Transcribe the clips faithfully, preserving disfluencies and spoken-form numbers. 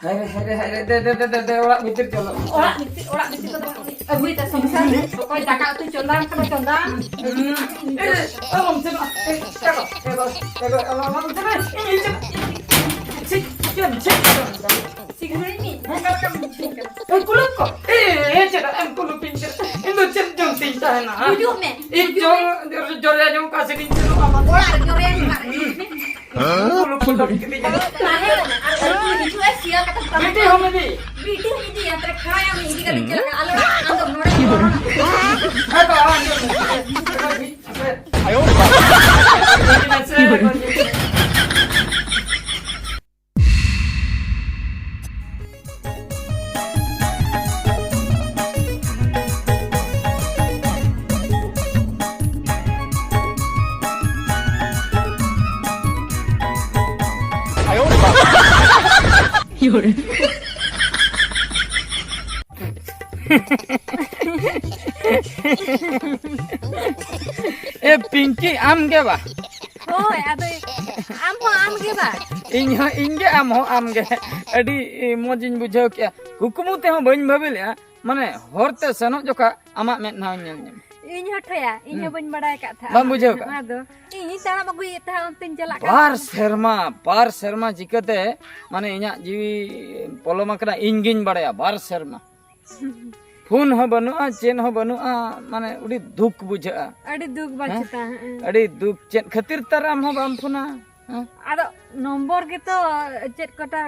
ᱦᱟᱭ ᱨᱮ, ᱦᱟᱭ ᱨᱮ, ᱦᱟᱭ ᱨᱮ, ᱫᱮ, ᱫᱮ, ᱚᱲᱟᱜ ᱵᱷᱤᱛᱤᱨ ᱪᱚᱞᱚ᱾ ᱚᱲᱟᱜ ᱵᱷᱤᱛᱤᱨ, ᱚᱲᱟᱜ ᱵᱷᱤᱛᱤᱨ ᱫᱚ ᱵᱟᱝ᱾ ᱟᱹᱜᱩᱭ ᱛᱟ ᱥᱚᱝᱥᱟᱨ, ᱚᱠᱚᱭ ᱫᱟᱠᱟ ᱩᱛᱩ ᱪᱚᱸᱫᱟ ᱟᱠᱟᱫᱟ ᱪᱚᱸᱫᱟ᱾ ᱦᱩᱸ᱾ ᱮ, ᱚ, ᱵᱟᱝ ᱪᱚᱸᱫᱟ᱾ ᱮ, ᱪᱚᱸᱫᱟ, ᱪᱚᱸᱫᱟ, ᱪᱚᱸᱫᱟ, ᱪᱚᱸᱫᱟ, ᱪᱚᱸᱫᱟ᱾ ᱪᱮᱫ, ᱪᱮᱫ, ᱪᱮᱫ, ᱪᱮᱫ, ᱪᱮᱫ, ᱪᱮᱫ, ᱪᱮᱫ, ᱪᱮᱫ, ᱪᱮᱫ, ᱪᱮᱫ, ᱪᱮᱫ, ᱪᱮᱫ, ᱪᱮᱫ, ᱪᱮᱫ, ᱪᱮᱫ, ᱪᱮᱫ, ᱪᱮᱫ, ᱮ, ᱠᱩᱞᱩᱯ ᱠᱚ᱾ ᱮ, ᱮ, ᱪᱮᱫᱟᱜ ᱮᱢ ᱠᱩᱞᱩᱯᱤᱧ ᱠᱟᱱᱟ? ᱤᱧ ᱫᱚ ᱪᱮᱫ ᱡᱚᱢ ᱛᱤᱧ ᱛᱟᱦᱮᱱᱟ? ᱦᱤᱡᱩᱜ ᱢᱮ᱾ ᱤᱧ ᱦᱤᱡᱩᱜ ᱡᱚ-, ᱢᱮ᱾ ᱡᱚ-, ᱡᱚᱨᱭᱟ ᱡᱚᱢ ᱚᱠᱟ ᱥᱮᱫ ᱤᱧ ᱥᱮᱱᱚᱜᱼᱟ? ᱚᱲᱟᱜ ᱨᱮ ᱡᱚᱨᱭᱟ ᱡᱚᱢ ᱚᱠᱟ ᱨᱮ? ᱦᱤᱡᱩᱜ ᱢᱮ᱾ ᱠᱩᱞᱩᱯ ᱠᱩᱞᱩᱯ ᱠᱤᱫᱤᱧᱟ᱾ ᱛᱟᱦᱮᱸ ᱞᱮᱱᱟ᱾ ᱟᱨ ᱩᱱᱠᱩ ᱦᱤᱡᱩᱜ ᱟᱭ ᱥᱮᱭᱟ ᱠᱟᱛᱮ ᱛᱟᱦᱮᱸ ᱵᱤᱴᱤ ᱦᱚᱸ ᱤᱫᱤ᱾ ᱵᱤᱴᱤ ᱦᱚᱸ ᱤᱫᱤᱭᱟ, ᱛᱟᱦᱞᱮ ᱠᱷᱟᱲᱟᱭᱟ ᱩᱱᱤ ᱤᱫᱤ ᱠᱟᱛᱮ ᱪᱮᱫ ᱞᱮᱠᱟ? ᱟᱞᱚ ᱟᱢ ᱫᱚ ᱱᱚᱰᱮ ᱜᱮ ᱨᱚᱲ ᱢᱮ᱾ ᱦᱮᱸ ᱛᱚ, ᱟᱸᱡᱚᱢ ᱢᱮ᱾ ᱟᱭᱳ ᱵᱟᱵᱟ᱾ ᱤᱫᱤ ᱢᱮᱥᱮ᱾ ᱮ ᱯᱤᱝᱠᱤ, ᱟᱢ ᱜᱮ ᱵᱟ? ᱦᱳᱭ, ᱟᱫᱚ ᱟᱢ ᱦᱚᱸ ᱟᱢ ᱜᱮ ᱵᱟ? ᱤᱧ ᱦᱚᱸ ᱤᱧ ᱜᱮ, ᱟᱢ ᱦᱚᱸ ᱟᱢ ᱜᱮ᱾ ᱟᱹᱰᱤ ᱢᱚᱡᱽ ᱤᱧ ᱵᱩᱡᱷᱟᱹᱣ ᱠᱮᱜᱼᱟ᱾ ᱠᱩᱠᱢᱩ ᱛᱮᱦᱚᱸ ᱵᱟᱹᱧ ᱵᱷᱟᱹᱵᱤ ᱞᱮᱜᱼᱟ, ᱢᱟᱱᱮ ᱦᱚᱨ ᱛᱮ ᱥᱮᱱᱚᱜ ᱡᱚᱠᱷᱟ ᱟᱢᱟᱜ ᱢᱮᱫ ᱦᱟᱸ ᱧᱮᱞ ᱧᱟᱢᱟ᱾ ᱤᱧ ᱦᱚᱸ ᱴᱷᱚᱭᱟ, ᱤᱧ ᱦᱚᱸ ᱦᱩᱸ᱾ ᱵᱟᱹᱧ ᱵᱟᱲᱟᱭ ᱟᱠᱟᱫ ᱛᱟᱦᱮᱸᱫ ᱵᱟᱢ ᱟᱢᱟᱜ ᱵᱩᱡᱷᱟᱹᱣ ᱢᱮᱫ ᱠᱟᱜᱼᱟ? ᱦᱟᱸ ᱫᱚ᱾ ᱤᱧ ᱛᱟᱲᱟᱢ ᱟᱹᱜᱩᱭᱮᱫ ᱛᱟᱦᱮᱸᱫ ᱚᱱᱛᱮᱧ ᱪᱟᱞᱟᱜ ᱠᱟᱱ ᱵᱟᱨ ᱛᱟᱦᱮᱸᱫ᱾ ᱥᱮᱨᱢᱟ, ᱵᱟᱨ ᱥᱮᱨᱢᱟ ᱪᱤᱠᱟᱹᱛᱮ ᱢᱟᱱᱮ ᱤᱧᱟᱹᱜ ᱡᱤᱣᱤ ᱯᱚᱞᱚᱢ ᱟᱠᱟᱱᱟ, ᱤᱧ ᱜᱤᱧ ᱵᱟᱲᱟᱭᱟ, ᱵᱟᱨ ᱥᱮᱨᱢᱟ᱾ ᱯᱷᱳᱱ ᱦᱚᱸ ᱵᱟᱹᱱᱩᱜᱼᱟ, ᱪᱮᱫ ᱦᱚᱸ ᱵᱟᱹᱱᱩᱜᱼᱟ, ᱢᱟᱱᱮ ᱟᱹᱰᱤ ᱫᱩᱠ ᱵᱩᱡᱷᱟᱹᱜᱼᱟ᱾ ᱟᱹᱰᱤ ᱫᱩᱠ ᱦᱮᱸ? ᱵᱟᱪᱷᱚᱛᱟ, ᱦᱮᱸ᱾ ᱟᱹᱰᱤ ᱫᱩᱠ᱾ ᱪᱮᱫ ᱠᱷᱟᱹᱛᱤᱨ ᱛᱟᱨ ᱟᱢ ᱦᱚᱸ ᱵᱟᱢ ᱯᱷᱳᱱᱟ? ᱦᱮᱸ? ᱟᱫᱚ ᱱᱚᱢᱵᱚᱨ ᱜᱮᱛᱚ ᱪᱮᱫ ᱠᱚᱴᱟ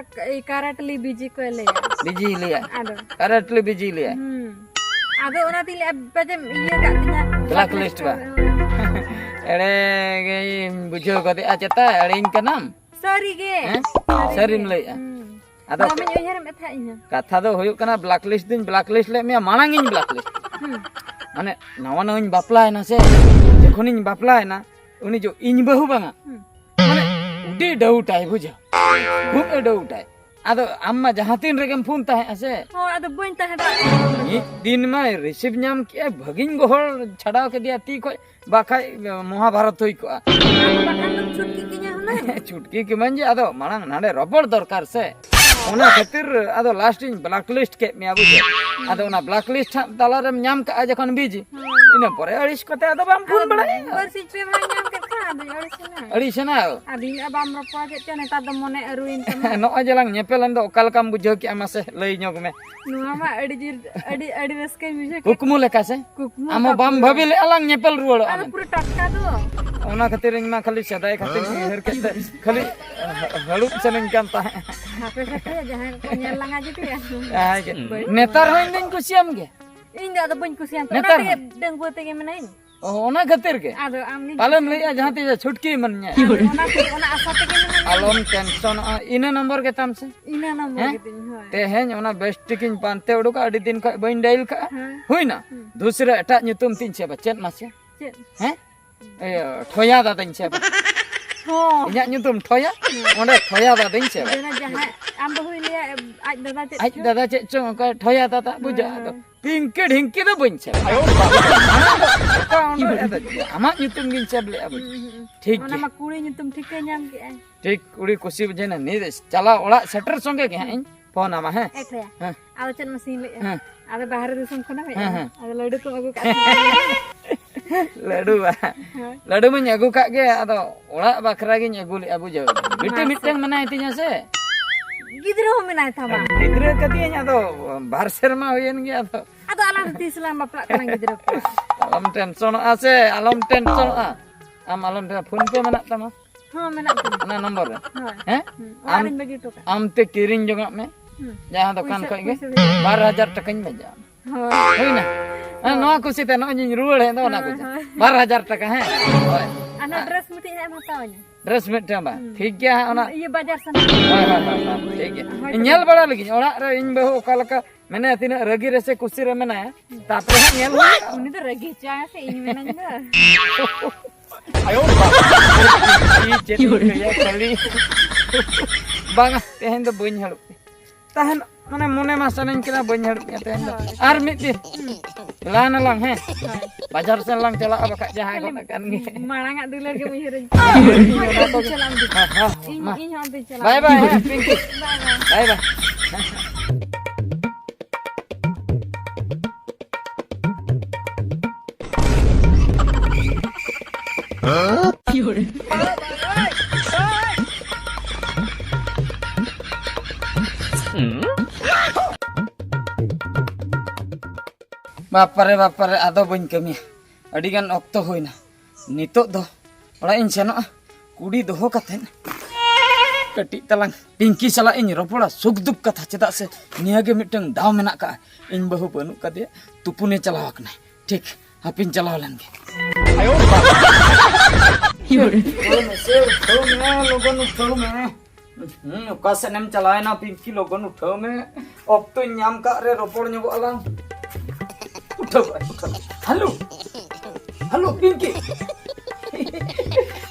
currently busy ᱠᱚ ᱞᱟᱹᱭᱟ᱾ ᱵᱤᱡᱤ ᱞᱟᱹᱭᱟ᱾ ᱟᱫᱚ᱾ Currently busy ᱞᱟᱹᱭᱟ᱾ ᱦᱩᱸ᱾ ᱟᱫᱚ ᱚᱱᱟᱛᱤᱧ ᱞᱟᱹᱭᱟ, ᱯᱟᱪᱮᱢ ᱤᱭᱟᱹ ᱠᱟᱜ ᱛᱤᱧᱟ, blacklist ᱵᱟ? ᱦᱳᱭ᱾ ᱮᱲᱮ ᱜᱮᱧ ᱵᱩᱡᱷᱟᱹᱣ ᱜᱚᱫᱮᱜᱼᱟ, ᱪᱮᱛᱟ ᱮᱲᱮᱧ ᱠᱟᱱᱟᱢ? ᱥᱟᱹᱨᱤ ᱜᱮ᱾ ᱦᱮᱸ? ᱥᱟᱹᱨᱤ ᱥᱟᱹᱨᱤᱢ ᱜᱮ᱾ ᱞᱟᱹᱭᱮᱜᱼᱟ᱾ ᱦᱩᱸ᱾ ᱟᱫᱚ ᱵᱟᱢ ᱩᱭᱦᱟᱹᱨᱮᱫ ᱛᱟᱦᱮᱸᱫ ᱤᱧ ᱦᱚᱸ᱾ ᱠᱟᱛᱷᱟ ᱫᱚ ᱦᱩᱭᱩᱜ ᱠᱟᱱᱟ, blacklist ᱫᱩᱧ blacklist ᱞᱮᱫ ᱢᱮᱭᱟ, ᱢᱟᱲᱟᱝ ᱤᱧ blacklist᱾ ᱦᱩᱸ᱾ ᱢᱟᱱᱮ, ᱱᱟᱣᱟ ᱱᱟᱣᱟᱧ ᱵᱟᱯᱞᱟᱭᱮᱱᱟ ᱥᱮ, ᱡᱚᱠᱷᱚᱱᱤᱧ ᱵᱟᱯᱞᱟᱭᱮᱱᱟ, ᱩᱱᱤ ᱡᱚ-, ᱤᱧ ᱵᱟᱹᱦᱩ ᱵᱟᱝᱟ᱾ ᱦᱩᱸ᱾ ᱢᱟᱱᱮ, ᱟᱹᱰᱤ ᱰᱟᱹᱣᱩᱴᱟᱭ, ᱵᱩᱡᱷᱟᱹᱣ᱾ ᱠᱷᱩᱵ ᱮ ᱰᱟᱹᱣᱩᱴᱟᱭ᱾ ᱟᱫᱚ ᱟᱢ ᱢᱟ ᱡᱟᱦᱟᱸ ᱛᱤᱱ ᱨᱮᱜᱮᱢ ᱯᱷᱳᱱ ᱛᱟᱦᱮᱸᱜᱼᱟ ᱥᱮ᱾ ᱦᱳᱭ, ᱟᱫᱚ ᱵᱟᱹᱧ ᱛᱟᱦᱮᱸ ᱫᱟᱲᱮᱭᱟᱜᱼᱟ᱾ ᱢᱤᱫ ᱫᱤᱱ ᱢᱟᱭ receive ᱧᱟᱢ ᱠᱮᱜᱼᱟᱭ, ᱵᱷᱟᱹᱜᱤᱧ ᱜᱚᱦᱚᱲ ᱪᱷᱟᱰᱟᱣ ᱠᱮᱫᱮᱭᱟ ᱛᱤ ᱠᱷᱚᱡ, ᱵᱟᱠᱷᱟᱡ ᱢᱚᱦᱟᱵᱷᱟᱨᱚᱛ ᱦᱩᱭ ᱠᱚᱜᱼᱟ᱾ ᱟᱫᱚ ᱵᱟᱠᱷᱟᱱ ᱫᱚᱢ ᱪᱷᱩᱴᱠᱤ ᱠᱤᱧᱟ ᱦᱩᱱᱟᱹᱝ᱾ ᱪᱷᱩᱴᱠᱤ ᱠᱤᱢᱟᱹᱧ ᱡᱮ, ᱟᱫᱚ ᱢᱟᱲᱟᱝ ᱱᱟᱰᱮ ᱨᱚᱯᱚᱲ ᱫᱚᱨᱠᱟᱨ ᱥᱮ᱾ ᱚᱱᱟ ᱠᱷᱟᱹᱛᱤᱨ ᱟᱫᱚ ᱞᱟᱥᱴ ᱤᱧ ᱵᱞᱟᱠ ᱞᱤᱥᱴ ᱠᱮᱫ ᱢᱮᱭᱟ, ᱵᱩᱡᱷᱟᱹᱣ᱾ ᱟᱫᱚ ᱚᱱᱟ ᱵᱞᱟᱠ ᱞᱤᱥᱴ ᱦᱟᱸᱜ ᱛᱟᱞᱟᱨᱮᱢ ᱧᱟᱢ ᱠᱟᱜᱼᱟ ᱡᱚᱠᱷᱚᱱ ᱵᱤᱡᱤ, ᱤᱱᱟᱹ ᱯᱚᱨᱮ ᱟᱹᱲᱤᱥ ᱠᱟᱛᱮ ᱟᱫᱚ ᱵᱟᱢ ᱯᱷᱳᱱ ᱵᱟᱲᱟᱭᱟ᱾ ᱵᱟᱨᱥᱤᱧ ᱯᱮ ᱢᱟᱦᱟᱧ ᱧᱟᱢ ᱠᱮᱫ ᱠᱷᱟᱱ ᱟᱫᱚᱧ ᱟᱹᱲᱤᱥ ᱮᱱᱟ᱾ ᱟᱹᱲᱤᱥ ᱮᱱᱟ? ᱟᱫᱚ ᱤᱧ ᱟᱨ ᱵᱟᱢ ᱨᱚᱯᱚᱲ ᱠᱮᱫ ᱪᱚ, ᱱᱮᱛᱟᱨ ᱫᱚ ᱢᱚᱱᱮ ᱟᱹᱨᱩᱭᱮᱱ ᱛᱟᱢᱟ᱾ ᱱᱚᱜᱼᱚᱭ ᱡᱮᱞᱟᱝ ᱧᱮᱯᱮᱞ ᱮᱱ ᱫᱚ, ᱚᱠᱟ ᱞᱮᱠᱟᱢ ᱵᱩᱡᱷᱟᱹᱣ ᱠᱮᱜᱼᱟ ᱢᱟᱥᱮ ᱞᱟᱹᱭ ᱧᱚᱜᱽ ᱢᱮ᱾ ᱱᱚᱣᱟ ᱢᱟ ᱟᱹᱰᱤ ᱡᱳᱨ, ᱟᱹᱰᱤ, ᱟᱹᱰᱤ ᱨᱟᱹᱥᱠᱟᱹᱧ ᱵᱩᱡᱷᱟᱹᱣ ᱠᱮᱫ᱾ ᱠᱩᱠᱢᱩ ᱞᱮᱠᱟ ᱥᱮ? ᱠᱩᱠᱢᱩ ᱟᱢ ᱦᱚᱸ ᱞᱮᱠᱟ ᱵᱟᱢ ᱯᱩᱨᱟᱹ᱾ ᱵᱷᱟᱹᱵᱤ ᱞᱮᱫᱼᱟ ᱞᱟᱝ ᱧᱮᱯᱮᱞ ᱨᱩᱣᱟᱹᱲᱚᱜᱼᱟ ᱟᱫᱚ ᱢᱮᱱᱛᱮ᱾ ᱯᱩᱨᱟᱹ ᱴᱟᱴᱠᱟ ᱫᱚ᱾ ᱚᱱᱟ ᱠᱷᱟᱹᱛᱤᱨ ᱤᱧ ᱢᱟ ᱠᱷᱟᱹᱞᱤ ᱥᱮᱫᱟᱭ ᱠᱷᱟᱹᱛᱤᱨ ᱤᱧ ᱩᱭᱦᱟᱹᱨ ᱠᱮᱫ ᱛᱮ ᱠᱷᱟᱹᱞᱤ ᱦᱟᱹᱲᱩᱵ ᱥᱟᱱᱟᱧ ᱠᱟᱱ ᱛᱟᱦᱮᱸᱫ᱾ ᱦᱟᱯᱮ ᱥᱮ ᱡᱟᱦᱟᱸᱭ ᱠᱚ ᱧᱮᱞ ᱞᱟᱝᱟ ᱡᱩᱫᱤ᱾ ᱡᱟᱦᱟᱸᱭ ᱜᱮ᱾ ᱵᱟᱹᱧ ᱱᱮᱛᱟᱨ ᱦᱚᱸ ᱤᱧ ᱫᱩᱧ ᱠᱩᱥᱤᱭᱟᱢ ᱜᱮ᱾ ᱤᱧ ᱫᱚ ᱟᱫᱚ ᱵᱟᱹᱧ ᱠᱩᱥᱤᱭᱟᱢ ᱠᱟᱱᱟ᱾ ᱱᱮᱛᱟᱨ ᱚᱱᱟ ᱛᱮᱜᱮ ᱦᱚᱸ? ᱰᱟᱺᱜᱩᱣᱟᱹ ᱛᱮᱜᱮ ᱢᱮᱱᱟᱧ᱾ ᱚ, ᱚᱱᱟ ᱠᱷᱟᱹᱛᱤᱨ ᱜᱮ? ᱟᱫᱚ ᱟᱢ ᱱᱤᱡᱮ ᱯᱟᱞᱮᱢ ᱛᱮᱜᱮ ᱞᱟᱹᱭᱮᱜᱼᱟ ᱡᱟᱦᱟᱸ ᱛᱤᱥ ᱪᱷᱩᱴᱠᱤ ᱮᱢᱟᱹᱧᱟ᱾ ᱟᱫᱚ ᱚᱱᱟ ᱛᱮᱜᱮ, ᱚᱱᱟ ᱟᱥᱟ ᱛᱮᱜᱮ ᱢᱮᱱᱟᱹᱧ᱾ ᱟᱞᱚᱢ ᱴᱮᱱᱥᱚᱱᱚᱜᱼᱟ, ᱤᱱᱟᱹ ᱱᱚᱢᱵᱚᱨ ᱜᱮᱛᱟᱢ ᱥᱮ? ᱤᱱᱟᱹ ᱱᱚᱢᱵᱚᱨ ᱦᱮᱸ? ᱜᱮᱛᱤᱧ, ᱦᱳᱭ᱾ ᱛᱮᱦᱮᱧ ᱚᱱᱟ ᱵᱮᱥ ᱴᱷᱤᱠᱤᱧ ᱯᱟᱱᱛᱮ ᱩᱰᱩᱠᱟ, ᱟᱹᱰᱤ ᱫᱤᱱ ᱠᱷᱚᱡ ᱵᱟᱹᱧ ᱰᱟᱭᱤᱞ ᱠᱟᱜᱼᱟ᱾ ᱦᱮᱸ᱾ ᱦᱩᱭᱱᱟ? ᱦᱩᱸ᱾ ᱫᱩᱥᱨᱟ ᱮᱴᱟᱜ ᱧᱩᱛᱩᱢ ᱛᱤᱧ ᱥᱮ ᱵᱟ, ᱪᱮᱫ ᱢᱟᱥᱮ? ᱪᱮᱫ? ᱦᱮᱸ? ᱤᱭᱟᱹ, ᱴᱷᱚᱭᱟ ᱫᱟᱫᱟᱧ ᱥᱮ ᱵᱟ? ᱦᱚᱸ᱾ ᱤᱧᱟᱹᱜ ᱧᱩᱛᱩᱢ ᱴᱷᱚᱭᱟ? ᱚᱸᱰᱮ ᱴᱷᱚᱭᱟ ᱫᱟᱫᱟᱧ ᱥᱮ ᱵᱟ? ᱡᱮᱱᱚ ᱡᱟᱦᱟᱸᱭ ᱟᱢ ᱵᱟᱹᱦᱩᱭ ᱞᱟᱹᱭᱟ, ᱟᱡ ᱫᱟᱫᱟ ᱪᱮᱫ ᱟᱡ ᱪᱚ? ᱫᱟᱫᱟ ᱪᱮᱫ ᱪᱚᱝ ᱚᱱᱠᱟ ᱴᱷᱚᱭᱟ ᱫᱟᱫᱟ, ᱦᱳᱭ, ᱵᱩᱡᱷᱟᱹᱣ? ᱦᱳᱭ᱾ ᱟᱫᱚ ᱯᱤᱝᱠᱤ ᱰᱷᱤᱝᱠᱤ ᱫᱚ ᱵᱟᱹᱧ ᱥᱮᱵᱟ᱾ ᱚᱠᱟ ᱚᱸᱰᱮ ᱟᱫᱚ ᱟᱢᱟᱜ ᱧᱩᱛᱩᱢ ᱜᱤᱧ ᱥᱮᱵ ᱞᱮᱜᱼᱟ, ᱵᱩᱡᱷᱟᱹᱣ? ᱦᱩᱸ, ᱦᱩᱸ, ᱦᱩᱸ᱾ ᱴᱷᱤᱠ ᱚᱱᱟ ᱜᱮᱭᱟ᱾ ᱢᱟ ᱠᱩᱲᱤ ᱧᱩᱛᱩᱢ ᱴᱷᱤᱠᱟᱹ ᱧᱟᱢ ᱠᱮᱜᱼᱟᱭ᱾ ᱴᱷᱤᱠ, ᱠᱩᱲᱤ ᱠᱩᱥᱤ ᱵᱩᱡᱷᱟᱹᱣ ᱮᱱᱟ᱾ ᱱᱤᱛ ᱪᱟᱞᱟᱣ ᱚᱲᱟᱜ ᱥᱮᱴᱮᱨ ᱥᱚᱸᱜᱮ ᱜᱮ ᱦᱟᱸᱜ ᱤᱧ ᱯᱷᱳᱱ ᱟᱢᱟ, ᱦᱮᱸ? ᱮ ᱴᱷᱚᱭᱟ᱾ ᱦᱮᱸ᱾ ᱟᱫᱚ ᱪᱮᱫ ᱢᱟᱥᱮᱧ ᱞᱟᱹᱭᱮᱫᱼᱟ? ᱦᱮᱸ᱾ ᱟᱫᱚ ᱵᱟᱦᱨᱮ ᱫᱤᱥᱚᱢ ᱠᱷᱚᱱᱟᱜ ᱦᱮᱡ ᱦᱮᱸ, ᱮᱱᱟ᱾ ᱦᱮᱸ᱾ ᱟᱫᱚ ᱞᱟᱹᱰᱩ ᱠᱚᱢ ᱟᱹᱜᱩ ᱠᱟᱜ ᱛᱤᱧᱟ᱾ ᱞᱟᱹᱰᱩ ᱵᱟ? ᱦᱳᱭ᱾ ᱞᱟᱹᱰᱩ ᱢᱟᱧ ᱟᱹᱜᱩ ᱠᱟᱜ ᱜᱮ, ᱟᱫᱚ ᱚᱲᱟᱜ ᱵᱟᱠᱷᱨᱟ ᱜᱤᱧ ᱟᱹᱜᱩ ᱞᱮᱜᱼᱟ, ᱵᱩᱡᱷᱟᱹᱣ᱾ ᱵᱤᱴᱤ ᱢᱟᱥᱮ᱾ ᱢᱤᱫᱴᱟᱝ ᱢᱮᱱᱟᱭ ᱛᱤᱧᱟ ᱥᱮ᱾ ᱜᱤᱫᱽᱨᱟᱹ ᱦᱚᱸ ᱢᱮᱱᱟᱭ ᱛᱟᱢᱟ? ᱜᱤᱫᱽᱨᱟᱹ ᱠᱟᱫᱤᱭᱟᱹᱧ, ᱟᱫᱚ ᱵᱟᱨ ᱥᱮᱨᱢᱟ ᱦᱩᱭᱮᱱ ᱜᱮᱭᱟ, ᱟᱫᱚ᱾ ᱟᱫᱚ ᱟᱞᱟᱝ ᱫᱚ ᱛᱤᱥ ᱞᱟᱝ ᱵᱟᱯᱞᱟᱜ ᱠᱟᱱᱟ ᱜᱤᱫᱽᱨᱟᱹ ᱠᱚ? ᱟᱞᱚᱢ ᱴᱮᱱᱥᱚᱱᱚᱜᱼᱟ ᱥᱮ, ᱟᱞᱚᱢ ᱴᱮᱱᱥᱚᱱᱚᱜᱼᱟ᱾ ᱟᱢ ᱟᱞᱚᱢ ᱴᱮᱱ-, ᱯᱷᱳᱱ ᱯᱮ ᱢᱮᱱᱟᱜ ᱛᱟᱢᱟ? ᱦᱚᱸ, ᱢᱮᱱᱟᱜ ᱛᱤᱧᱟ᱾ ᱚᱱᱟ ᱱᱚᱢᱵᱚᱨ ᱨᱮ? ᱦᱳᱭ᱾ ᱦᱮᱸ? ᱦᱩᱸ, ᱚᱲᱟᱜ ᱟᱢ, ᱨᱤᱧ ᱵᱟᱹᱜᱤ ᱦᱚᱴᱚ ᱠᱟᱜᱼᱟ᱾ ᱟᱢ ᱛᱮ ᱠᱤᱨᱤᱧ ᱡᱚᱝᱟᱜ ᱢᱮ᱾ ᱦᱩᱸ᱾ ᱡᱟᱦᱟᱸ ᱫᱚᱠᱟᱱ ᱯᱩᱭᱥᱟᱹ, ᱠᱷᱚᱡ ᱜᱮ ᱯᱩᱭᱥᱟᱹ ᱦᱩᱭᱩᱜᱼᱟ᱾ ᱵᱟᱨ ᱦᱟᱡᱟᱨ ᱴᱟᱠᱟᱧ ᱵᱷᱮᱡᱟ ᱟᱢᱟ᱾ ᱦᱳᱭ᱾ ᱦᱩᱭᱱᱟ? ᱦᱮᱸ, ᱦᱳᱭ᱾ ᱱᱚᱣᱟ ᱠᱩᱥᱤ ᱛᱮ ᱱᱚᱜᱼᱚᱭ ᱤᱧ ᱨᱩᱣᱟᱹᱲ ᱦᱮᱡ ᱫᱚ ᱚᱱᱟ ᱦᱳᱭ, ᱠᱩᱥᱤ᱾ ᱦᱳᱭ᱾ ᱵᱟᱨ ᱦᱟᱡᱟᱨ ᱴᱟᱠᱟ, ᱦᱮᱸ? ᱦᱳᱭ᱾ ᱟᱨ ᱱᱚᱣᱟ ᱰᱨᱮᱥ ᱢᱤᱫᱴᱤᱡ ᱦᱟᱸᱜ ᱮᱢ ᱦᱟᱛᱟᱣᱟᱹᱧᱟ? ᱰᱨᱮᱥ ᱢᱤᱫᱴᱟᱝ ᱵᱟᱝ? ᱦᱩᱸ᱾ ᱴᱷᱤᱠ ᱜᱮᱭᱟ, ᱦᱟᱸᱜ ᱚᱱᱟ ᱤᱭᱟᱹ ᱵᱟᱡᱟᱨ ᱥᱮᱱ᱾ ᱦᱳᱭ, ᱦᱳᱭ, ᱦᱳᱭ, ᱦᱳᱭ, ᱴᱷᱤᱠ ᱜᱮᱭᱟ᱾ ᱦᱳᱭ, ᱤᱧ ᱛᱚᱵᱮ᱾ ᱧᱮᱞ ᱵᱟᱲᱟ ᱞᱮᱜᱤᱧ ᱚᱲᱟᱜ ᱨᱮ ᱤᱧ ᱵᱟᱹᱦᱩ ᱚᱠᱟ ᱞᱮᱠᱟ ᱢᱮᱱᱟᱭᱟ, ᱛᱤᱱᱟᱹᱜ ᱨᱟᱹᱜᱤ ᱨᱮᱥᱮ ᱠᱩᱥᱤ ᱨᱮ ᱢᱮᱱᱟᱭᱟ, ᱛᱟᱯᱚᱨᱮ ᱦᱟᱸᱜ ᱧᱮᱞ ᱦᱩᱭᱩᱜᱼᱟ᱾ ᱩᱱᱤ ᱫᱚ ᱨᱟᱹᱜᱤ ᱦᱚᱪᱚᱣᱟᱭ ᱢᱮᱥᱮ, ᱤᱧ ᱢᱮᱱᱟᱹᱧ ᱫᱚ᱾ ᱟᱭᱳ ᱵᱟᱵᱟ, ᱪᱮᱫ ᱤᱧ ᱞᱟᱹᱭᱟ, ᱠᱷᱟᱹᱞᱤ ᱵᱟᱝᱟ, ᱛᱮᱦᱮᱧ ᱫᱚ ᱵᱟᱹᱧ ᱦᱟᱹᱲᱩᱵ᱾ ᱛᱟᱦᱮᱱ, ᱢᱟᱱᱮ ᱢᱚᱱᱮ ᱢᱟ ᱥᱟᱱᱟᱧ ᱠᱟᱱᱟ, ᱵᱟᱹᱧ ᱦᱟᱹᱲᱩᱵ ᱢᱮᱭᱟ ᱛᱮᱦᱮᱧ ᱫᱚ᱾ ᱦᱳᱭ᱾ ᱟᱨ ᱢᱤᱫ ᱫᱤᱱ ᱦᱳᱭ᱾ ᱪᱟᱞᱟᱣ ᱱᱟᱞᱟᱝ, ᱦᱮᱸ? ᱦᱳᱭ᱾ ᱵᱟᱡᱟᱨ ᱥᱮᱱ ᱞᱟᱝ ᱪᱟᱞᱟᱜᱼᱟ, ᱵᱟᱠᱷᱟᱡ ᱡᱟᱦᱟᱸᱭ ᱠᱷᱟᱹᱞᱤ ᱜᱚᱫ ᱟᱠᱟᱱ ᱜᱮ᱾ ᱢᱟᱲᱟᱝ ᱟᱜ ᱫᱩᱞᱟᱹᱲ ᱜᱮᱢ ᱩᱭᱦᱟᱹᱨᱟᱹᱧ ᱠᱟᱱᱟ᱾ ᱤᱧ ᱦᱚᱸ ᱟᱢ ᱛᱮᱧ ᱪᱟᱞᱟᱜᱼᱟ᱾ ᱦᱮᱸ, ᱦᱮᱸ, ᱤᱧ, ᱢᱟ᱾ ᱤᱧ ᱦᱚᱸ ᱟᱢ ᱛᱮᱧ ᱪᱟᱞᱟᱜᱼᱟ᱾ ᱵᱟᱭ ᱵᱟᱭ, ᱦᱮᱸ, ᱯᱤᱝᱠᱤ᱾ ᱵᱟᱭ ᱵᱟᱭ᱾ ᱵᱟᱭ ᱵᱟᱭ᱾ ᱵᱟᱯᱟᱨᱮ, ᱵᱟᱯᱟᱨᱮ, ᱟᱫᱚ ᱵᱟᱹᱧ ᱠᱟᱹᱢᱤᱭᱟ᱾ ᱟᱹᱰᱤ ᱜᱟᱱ ᱚᱠᱛᱚ ᱦᱩᱭᱱᱟ᱾ ᱱᱤᱛᱚᱜ ᱫᱚ ᱚᱲᱟᱜ ᱤᱧ ᱥᱮᱱᱚᱜᱼᱟ᱾ ᱠᱩᱲᱤ ᱫᱚᱦᱚ ᱠᱟᱛᱮᱫ ᱠᱟᱹᱴᱤᱡ ᱛᱟᱞᱟᱝ ᱯᱤᱝᱠᱤ ᱥᱟᱞᱟᱜ ᱤᱧ ᱨᱚᱯᱚᱲᱟ ᱥᱩᱠ ᱫᱩᱠ ᱠᱟᱛᱷᱟ, ᱪᱮᱫᱟᱜ ᱥᱮ ᱱᱤᱭᱟᱹ ᱜᱮ ᱢᱤᱫᱴᱟᱝ ᱫᱟᱣ ᱢᱮᱱᱟᱜ ᱠᱟᱜᱼᱟ᱾ ᱤᱧ ᱵᱟᱹᱦᱩ ᱵᱟᱹᱱᱩᱜ ᱠᱟᱫᱮᱭᱟ, ᱛᱩᱯᱩᱱᱮ ᱪᱟᱞᱟᱣ ᱟᱠᱟᱱᱟᱭ᱾ ᱴᱷᱤᱠ, ᱦᱟᱯᱮᱧ ᱪᱟᱞᱟᱣ ᱞᱮᱱ ᱜᱮ᱾ ᱩᱴᱷᱟᱹᱣ ᱢᱮᱥᱮ, ᱩᱴᱷᱟᱹᱣ ᱢᱮ, ᱞᱚᱜᱚᱱ ᱩᱴᱷᱟᱹᱣ ᱢᱮ᱾ ᱦᱩᱸ, ᱚᱠᱟ ᱥᱮᱫ ᱮᱢ ᱪᱟᱞᱟᱣᱮᱱᱟ ᱯᱤᱝᱠᱤ? ᱞᱚᱜᱚᱱ ᱩᱴᱷᱟᱹᱣ ᱢᱮ, ᱚᱠᱛᱚᱧ ᱧᱟᱢ ᱠᱟᱜ ᱨᱮ ᱨᱚᱯᱚᱲ ᱧᱚᱜᱚᱜ ᱟᱞᱟᱝ᱾ ᱩᱴᱷᱟᱹᱣ ᱠᱟᱜ, ᱩᱴᱷᱟᱹᱣ᱾ Hello, hello Pinky.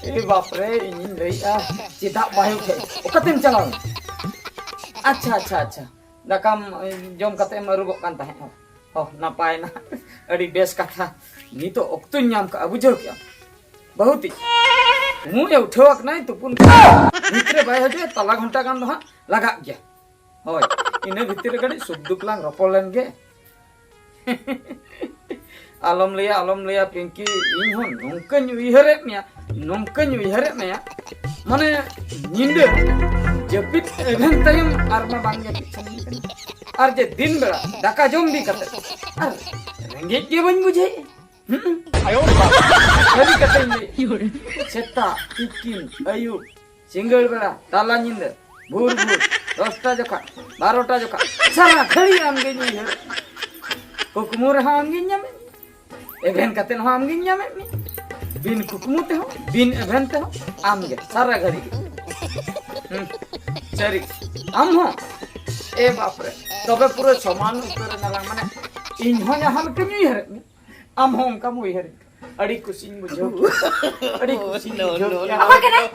ᱮ ᱵᱟᱯ ᱨᱮ, ᱤᱧᱤᱧ ᱞᱟᱹᱭᱮᱜᱼᱟ, ᱪᱮᱫᱟᱜ ᱵᱟᱭ ᱩᱴᱷᱟᱹᱣ? ᱚᱠᱟᱛᱮᱢ ᱪᱟᱞᱟᱣ ᱮᱱᱟ? ᱟᱪᱪᱷᱟ, ᱟᱪᱪᱷᱟ, ᱟᱪᱪᱷᱟ, ᱫᱟᱠᱟᱢ ᱮ, ᱡᱚᱢ ᱠᱟᱛᱮ ᱮᱢ ᱟᱹᱨᱩᱵᱚᱜ ᱠᱟᱱ ᱛᱟᱦᱮᱸᱫ᱾ ᱦᱚᱸ, ᱱᱟᱯᱟᱭ ᱱᱟ, ᱟᱹᱰᱤ ᱵᱮᱥ ᱠᱟᱛᱷᱟ᱾ ᱱᱤᱛᱚᱜ ᱚᱠᱛᱚᱧ ᱧᱟᱢ ᱠᱟᱜᱼᱟ, ᱵᱩᱡᱷᱟᱹᱣ ᱠᱮᱜᱼᱟᱢ? ᱵᱟᱹᱦᱩ ᱛᱤᱧ, ᱩᱢᱩᱜ ᱮ ᱩᱴᱷᱟᱹᱣ ᱟᱠᱟᱱᱟᱭ, ᱛᱩᱯᱩᱱ ᱠᱟᱱᱟᱭ᱾ ᱱᱤᱛ ᱨᱮ ᱵᱟᱭ ᱦᱤᱡᱩᱜᱼᱟ, ᱛᱟᱞᱟ ᱜᱷᱚᱱᱴᱟ ᱜᱟᱱ ᱫᱚ ᱦᱟᱸᱜ ᱞᱟᱜᱟᱜ ᱜᱮᱭᱟ᱾ ᱦᱳᱭ, ᱤᱱᱟᱹ ᱵᱷᱤᱛᱤᱨ ᱨᱮ ᱠᱟᱹᱴᱤᱡ ᱥᱩᱠ ᱫᱩᱠ ᱞᱟᱝ ᱨᱚᱯᱚᱲ ᱞᱮᱱ ᱜᱮ᱾ ᱟᱞᱚᱢ ᱞᱟᱹᱭᱟ, ᱟᱞᱚᱢ ᱞᱟᱹᱭᱟ ᱯᱤᱝᱠᱤ, ᱤᱧ ᱦᱚᱸ ᱱᱚᱝᱠᱟᱧ ᱩᱭᱦᱟᱹᱨᱮᱫ ᱢᱮᱭᱟ, ᱱᱚᱝᱠᱟᱧ ᱩᱭᱦᱟᱹᱨᱮᱫ ᱢᱮᱭᱟ, ᱢᱟᱱᱮ ᱧᱤᱫᱟᱹ ᱡᱟᱹᱯᱤᱫ ᱮᱵᱷᱮᱱ ᱛᱟᱭᱚᱢ ᱟᱨ ᱢᱟ ᱵᱟᱝ ᱡᱟᱹᱯᱤᱫ ᱥᱟᱱᱟᱧ ᱠᱟᱱᱟ, ᱟᱨ ᱡᱮ ᱫᱤᱱ ᱵᱮᱲᱟ ᱫᱟᱠᱟ ᱡᱚᱢ ᱵᱤ ᱠᱟᱛᱮ ᱟᱨ ᱨᱮᱸᱜᱮᱡ ᱜᱮ ᱵᱟᱹᱧ ᱵᱩᱡᱷᱟᱹᱣᱮᱫᱼᱟ᱾ ᱦᱩᱸ? ᱥᱟᱹᱨᱤ ᱠᱟᱛᱷᱟᱧ ᱞᱟᱹᱭ᱾ ᱥᱮᱛᱟᱜ, ᱛᱤᱠᱤᱱ, ᱟᱹᱭᱩᱵ, ᱥᱤᱸᱜᱟᱹᱲ ᱵᱮᱲᱟ, ᱛᱟᱞᱟ ᱧᱤᱫᱟᱹ, ᱵᱷᱳᱨ ᱵᱷᱳᱨ, ᱫᱚᱥᱴᱟ ᱡᱚᱠᱷᱟ, ᱵᱟᱨᱚᱴᱟ ᱡᱚᱠᱷᱟ, ᱥᱟᱨᱟ ᱜᱷᱟᱹᱲᱤ ᱟᱢᱜᱤᱧ ᱩᱭᱦᱟᱹᱨ᱾ ᱠᱩᱠᱢᱩ ᱨᱮᱦᱚᱸ ᱟᱢᱜᱤᱧ ᱧᱟᱢᱮᱫ ᱢᱮᱭᱟ, ᱮᱵᱷᱮᱱ ᱠᱟᱛᱮ ᱦᱚᱸ ᱟᱢᱜᱤᱧ ᱧᱟᱢᱮᱫ ᱢᱮᱭᱟ, ᱵᱤᱱ ᱠᱩᱠᱢᱩ ᱛᱮᱦᱚᱸ, ᱵᱤᱱ ᱮᱵᱷᱮᱱ ᱛᱮᱦᱚᱸ ᱟᱢᱜᱮ ᱥᱟᱨᱟ ᱜᱷᱟᱹᱲᱤ ᱜᱮ᱾ ᱦᱩᱸ, ᱥᱟᱹᱨᱤ᱾ ᱟᱢ ᱦᱚᱸ? ᱮ ᱵᱟᱯ ᱨᱮ, ᱛᱚᱵᱮ ᱯᱩᱨᱟᱹ ᱥᱚᱢᱟᱱ ᱩᱛᱟᱹᱨ ᱮᱱᱟᱞᱟᱝ, ᱢᱟᱱᱮ ᱤᱧ ᱦᱚᱸ ᱡᱟᱦᱟᱸ ᱞᱮᱠᱟᱧ ᱩᱭᱦᱟᱹᱨᱮᱫ ᱢᱮᱭᱟ, ᱟᱢ ᱦᱚᱸ ᱚᱱᱠᱟᱢ ᱩᱭᱦᱟᱹᱨᱮᱫ ᱠᱟᱱᱟ᱾ ᱟᱹᱰᱤ ᱠᱩᱥᱤᱧ ᱵᱩᱡᱷᱟᱹᱣ ᱠᱮᱫᱟ᱾ ᱟᱹᱰᱤ ᱠᱩᱥᱤᱧ ᱵᱩᱡᱷᱟᱹᱣ ᱠᱮᱫᱟ᱾ ᱚᱠᱚᱭ ᱠᱟᱱᱟᱭ?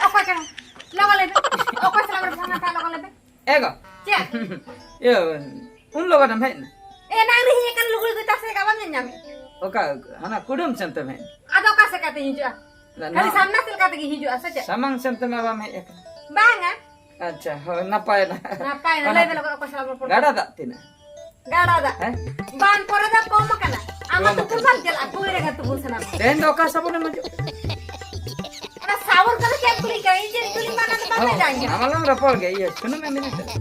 ᱚᱠᱚᱭ ᱠᱟᱱᱟᱭ? ᱞᱚᱜᱚᱱ ᱞᱟᱹᱭ ᱢᱮ᱾ ᱚᱠᱚᱭ ᱥᱟᱞᱟᱜ ᱮᱢ ᱨᱚᱯᱚᱲ ᱠᱟᱱᱟ? ᱞᱚᱜᱚᱱ ᱞᱟᱹᱭ ᱢᱮ᱾ ᱮ ᱜᱚ᱾ ᱪᱮᱫ? ᱤᱭᱟᱹ, ᱩᱱ ᱞᱚᱜᱚᱱᱮᱢ ᱦᱮᱡ ᱮᱱᱟ? ᱮᱱᱟᱝ ᱨᱮ ᱦᱮᱡ ᱟᱠᱟᱱ ᱞᱩᱜᱽᱲᱤ ᱠᱚ ᱛᱟᱥᱮ ᱠᱟᱜ ᱵᱟᱢ ᱧᱮᱞ ᱧᱟᱢᱮᱫ? ᱚᱠᱟ, ᱦᱟᱱᱟ ᱠᱩᱰᱟᱹᱢ ᱥᱮᱱ ᱛᱮᱢ ᱦᱮᱡ ᱮᱱᱟ? ᱟᱫᱚ ᱚᱠᱟ ᱥᱮᱫ ᱠᱟᱛᱮᱧ ᱦᱤᱡᱩᱜᱼᱟ? ᱱᱟ-, ᱠᱷᱟᱹᱞᱤ ᱱᱟ-, ᱥᱟᱢᱱᱟ ᱥᱮᱫ ᱠᱟᱛᱮ ᱜᱤᱧ ᱦᱤᱡᱩᱜᱼᱟ ᱥᱮ ᱪᱮᱫ? ᱥᱟᱢᱟᱝ ᱥᱮᱱ ᱛᱮᱢᱟ ᱵᱟᱢ ᱦᱮᱡ ᱟᱠᱟᱱᱟ᱾ ᱵᱟᱝᱟ᱾ ᱟᱪᱪᱷᱟ, ᱦᱳᱭ, ᱱᱟᱯᱟᱭ ᱮᱱᱟ᱾ ᱱᱟᱯᱟᱭ ᱮᱱᱟ᱾ ᱚᱱᱟ ᱞᱟᱹᱭ ᱢᱮ, ᱞᱚᱜᱚᱱ ᱚᱠᱚᱭ ᱥᱟᱞᱟᱜ ᱨᱚᱯᱚᱲ ᱜᱟᱰᱟ ᱠᱟᱱᱟ? ᱫᱟᱜ ᱛᱤᱱᱟᱹᱜ? ᱜᱟᱰᱟ ᱫᱟᱜ᱾ ᱦᱮᱸ? ᱵᱟᱱ ᱯᱚᱨᱮ ᱫᱚ ᱠᱚᱢ ᱟᱠᱟᱱᱟ᱾ ᱟᱢ ᱢᱟ ᱠᱚᱢ ᱛᱩᱯᱩᱞ ᱟᱠᱟᱱᱟ᱾ ᱵᱟᱢ ᱪᱟᱞᱟᱜᱼᱟ, ᱠᱩᱸᱭ ᱨᱮᱜᱮ ᱛᱩᱯᱩᱞ ᱥᱟᱱᱟ ᱢᱮ᱾ ᱛᱮᱦᱮᱧ ᱫᱚ ᱚᱠᱟ ᱥᱟᱵᱚᱱᱮᱢ ᱚᱡᱚᱜ? ᱚᱱᱟ ᱥᱟᱵᱚᱱ ᱠᱚᱫᱚ ᱪᱮᱫ ᱮᱢ ᱠᱩᱞᱤ ᱠᱟᱱᱟ? ᱤᱧ ᱪᱮᱫ ᱤᱧ ᱠᱩᱞᱤ ᱢᱟ, ᱚᱱᱟ ᱫᱚ ᱵᱟᱢ ᱦᱚᱸ, ᱞᱟᱹᱭ ᱫᱟᱲᱮᱭᱟᱹᱧᱟ᱾ ᱟᱢ ᱟᱞᱚᱢ ᱨᱚᱯᱚᱲ ᱜᱮ, ᱤᱭᱟᱹ, ᱥᱩᱱᱩᱢ ᱮᱢ ᱤᱫᱤ ᱛᱟᱨᱟ᱾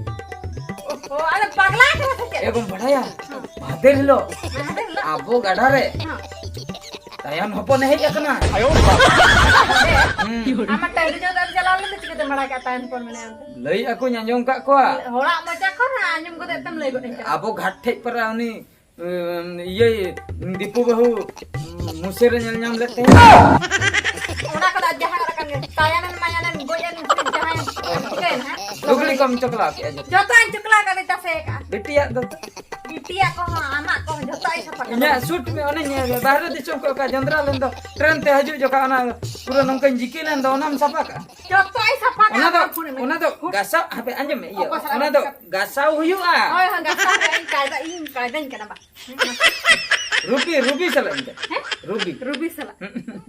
ᱚ, ᱟᱫᱚ ᱯᱟᱜᱽᱞᱟ ᱠᱟᱱᱟ ᱥᱮ ᱪᱮᱫ? ᱮ ᱜᱚᱢ ᱵᱟᱲᱟᱭᱟ? ᱦᱮᱸ᱾ ᱢᱟᱦᱫᱮᱨ ᱦᱤᱞᱳᱜ ᱦᱮᱸ, ᱢᱟᱦᱫᱮᱨ ᱦᱤᱞᱳᱜ? ᱟᱵᱚ ᱜᱟᱰᱟ ᱨᱮ ᱦᱮᱸ᱾ ᱛᱟᱭᱟᱱ ᱦᱚᱯᱚᱱᱮ ᱦᱮᱡ ᱟᱠᱟᱱᱟ᱾ ᱟᱭᱳ ᱵᱟᱵᱟ᱾ ᱦᱩᱸ᱾ ᱟᱢ ᱢᱟ ᱴᱟᱺᱰᱤ ᱧᱚᱜ ᱨᱮᱢ ᱪᱟᱞᱟᱣ ᱞᱮᱱ ᱫᱚ ᱪᱤᱠᱟᱹᱛᱮᱢ ᱵᱟᱲᱟᱭ ᱠᱟᱜᱼᱟ ᱛᱟᱭᱟᱱ ᱦᱚᱯᱚᱱ ᱢᱮᱱᱟᱭᱟ ᱢᱮᱱᱛᱮ? ᱞᱟᱹᱭ ᱟᱠᱚᱧ ᱟᱸᱡᱚᱢ ᱠᱟᱜ ᱠᱚᱣᱟ᱾ ᱦᱚᱲᱟᱜ ᱢᱚᱪᱟ ᱠᱷᱚᱱ ᱟᱸᱡᱚᱢ ᱠᱟᱛᱮ ᱛᱮᱢ ᱞᱟᱹᱭ ᱜᱚᱫ ᱟᱹᱧ ᱠᱟᱱᱟ᱾ ᱟᱵᱚ ᱜᱷᱟᱴ ᱴᱷᱮᱡ ᱯᱟᱨᱟ ᱩᱱᱤ, ᱩᱸ, ᱤᱭᱟᱹ, ᱫᱤᱯᱩ ᱵᱟᱹᱦᱩ, ᱩᱸ, ᱢᱩᱥᱮ ᱨᱮ ᱧᱮᱞ ᱧᱟᱢ ᱞᱮᱫ ᱛᱟᱦᱮᱸ᱾ ᱚᱱᱟ ᱠᱚᱫᱚ ᱡᱟᱦᱟᱸ ᱞᱮᱠᱟᱱ ᱜᱮ, ᱛᱟᱭᱟᱱ ᱮᱱ ᱢᱟᱭᱟᱱ ᱮᱱ ᱜᱚᱡ ᱮᱱ ᱡᱟᱦᱟᱸᱭ ᱪᱤᱠᱟᱹᱭᱮᱱ ᱦᱟᱸᱜ᱾ ᱞᱩᱜᱽᱲᱤ ᱠᱚᱢ ᱪᱚᱠᱞᱟᱣ ᱠᱮᱜᱼᱟ ᱡᱚᱛᱚ᱾ ᱡᱚᱛᱚᱧ ᱪᱚᱠᱞᱟᱣ ᱠᱟᱜ ᱞᱮ ᱛᱟᱥᱮ ᱠᱟᱜᱼᱟ᱾ ᱵᱤᱴᱤᱭᱟᱜ ᱫᱚ? ᱵᱤᱴᱤᱭᱟᱜ ᱠᱚᱦᱚᱸ, ᱟᱢᱟᱜ ᱠᱚᱦᱚᱸ, ᱡᱚᱛᱚᱣᱟᱜ ᱤᱧ ᱥᱟᱯᱷᱟ ᱠᱟᱜᱼᱟ᱾ ᱤᱧᱟᱹᱜ ᱥᱩᱴ ᱢᱮ, ᱚᱱᱮᱧ ᱵᱟᱦᱨᱮ ᱫᱤᱥᱚᱢ ᱠᱷᱚᱱ ᱚᱠᱟ ᱡᱚᱸᱫᱽᱨᱟ ᱞᱮᱱ ᱫᱚ, ᱴᱨᱮᱱ ᱛᱮ ᱦᱤᱡᱩᱜ ᱡᱚᱠᱷᱟ ᱚᱱᱟ ᱯᱩᱨᱟᱹ ᱱᱚᱝᱠᱟᱧ ᱡᱤᱠᱤ ᱞᱮᱱ ᱫᱚ, ᱚᱱᱟᱢ ᱥᱟᱯᱷᱟ ᱠᱟᱜᱼᱟ? ᱡᱚᱛᱚᱧ ᱥᱟᱯᱷᱟ ᱠᱟᱜᱼᱟ, ᱚᱱᱟ ᱫᱚ, ᱯᱷᱳᱱ ᱢᱮ᱾ ᱚᱱᱟ ᱫᱚ ᱯᱷᱳᱱ᱾ ᱜᱟᱥᱟᱣ, ᱦᱟᱯᱮ ᱟᱸᱡᱚᱢ ᱢᱮ, ᱤᱭᱟᱹ, ᱚᱠᱚᱭ ᱥᱟᱞᱟᱜ ᱚᱱᱟ ᱫᱚ ᱜᱟᱥᱟᱣ? ᱜᱟᱥᱟᱣ ᱦᱩᱭᱩᱜᱼᱟ᱾ ᱦᱳᱭ, ᱦᱳᱭ, ᱜᱟᱥᱟᱣ ᱦᱩᱭᱩᱜᱼᱟ, ᱤᱧ ᱠᱟᱭᱫᱟ, ᱤᱧ ᱠᱟᱭᱫᱟᱧ ᱠᱟᱱᱟ ᱵᱟ᱾ ᱨᱩᱵᱤ, ᱨᱩᱵᱤ ᱥᱟᱞᱟᱜ ᱤᱧ ᱠᱟᱭᱫᱟ᱾ ᱦᱮᱸ? ᱨᱩᱵᱤ᱾ ᱨᱩᱵᱤ ᱥᱟᱞᱟᱜ᱾ ᱦᱩᱸ᱾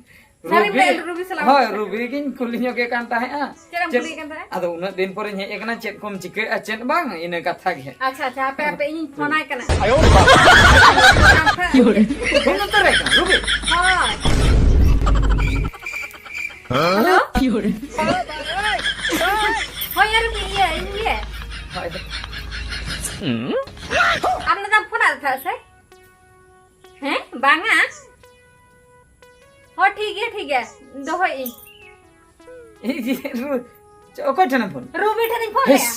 ᱥᱟᱹᱨᱤ ᱨᱩᱵᱤ, ᱜᱮ, ᱨᱩᱵᱤ ᱥᱟᱞᱟᱜ ᱦᱳᱭ, ᱵᱟᱯᱞᱟ ᱨᱩᱵᱤ ᱜᱤᱧ ᱠᱩᱞᱤ ᱧᱚᱜᱮ ᱠᱟᱱ ᱛᱟᱦᱮᱸᱜᱼᱟ᱾ ᱪᱮᱫ ᱮᱢ ᱪᱮᱫ, ᱠᱩᱞᱤᱭᱮ ᱠᱟᱱ ᱛᱟᱦᱮᱸᱜᱼᱟ? ᱟᱫᱚ ᱩᱱᱟᱹᱜ ᱫᱤᱱ ᱯᱚᱨᱮᱧ ᱦᱮᱡ ᱟᱠᱟᱱᱟ, ᱪᱮᱫ ᱠᱚᱢ ᱪᱤᱠᱟᱹᱭᱮᱫᱼᱟ, ᱪᱮᱫ ᱵᱟᱝ, ᱤᱱᱟᱹ ᱠᱟᱛᱷᱟ ᱜᱮ᱾ ᱟᱪᱪᱷᱟ, ᱟᱪᱪᱷᱟ, ᱦᱟᱯᱮ, ᱦᱟᱯᱮ, ᱤᱧᱤᱧ ᱯᱷᱳᱱᱟᱭ ᱠᱟᱱᱟ᱾ ᱟᱭᱳ ᱵᱟᱵᱟ᱾ ᱯᱷᱳᱱ ᱩᱛᱟᱹᱨᱟᱭ ᱠᱟᱱᱟ, ᱨᱩᱵᱤ᱾ ᱦᱳᱭ᱾ ᱦᱮᱞᱳ? ᱦᱳᱭ, ᱟᱨ ᱢᱤᱫ ᱤᱭᱟᱹ, ᱤᱧ ᱜᱮ᱾ ᱦᱳᱭ᱾ ᱟᱢ ᱫᱟᱫᱟᱢ ᱯᱷᱳᱱ ᱟᱫ ᱛᱟᱦᱮᱸᱫ ᱥᱮ? ᱦᱮᱸ, ᱵᱟᱝᱟ᱾ ᱦᱚᱸ, ᱴᱷᱤᱠ ᱜᱮᱭᱟ, ᱴᱷᱤᱠ ᱜᱮᱭᱟ, ᱫᱚᱦᱚᱭᱮᱫ ᱟᱹᱧ᱾ ᱤᱧ ᱡᱮ ᱨᱩ-, ᱪᱮ, ᱚᱠᱚᱭ ᱴᱷᱮᱱᱮᱢ ᱯᱷᱳᱱ? ᱨᱩᱵᱤ ᱴᱷᱮᱱᱤᱧ ᱯᱷᱳᱱ ᱦᱤᱥ᱾ ᱞᱮᱜᱼᱟ᱾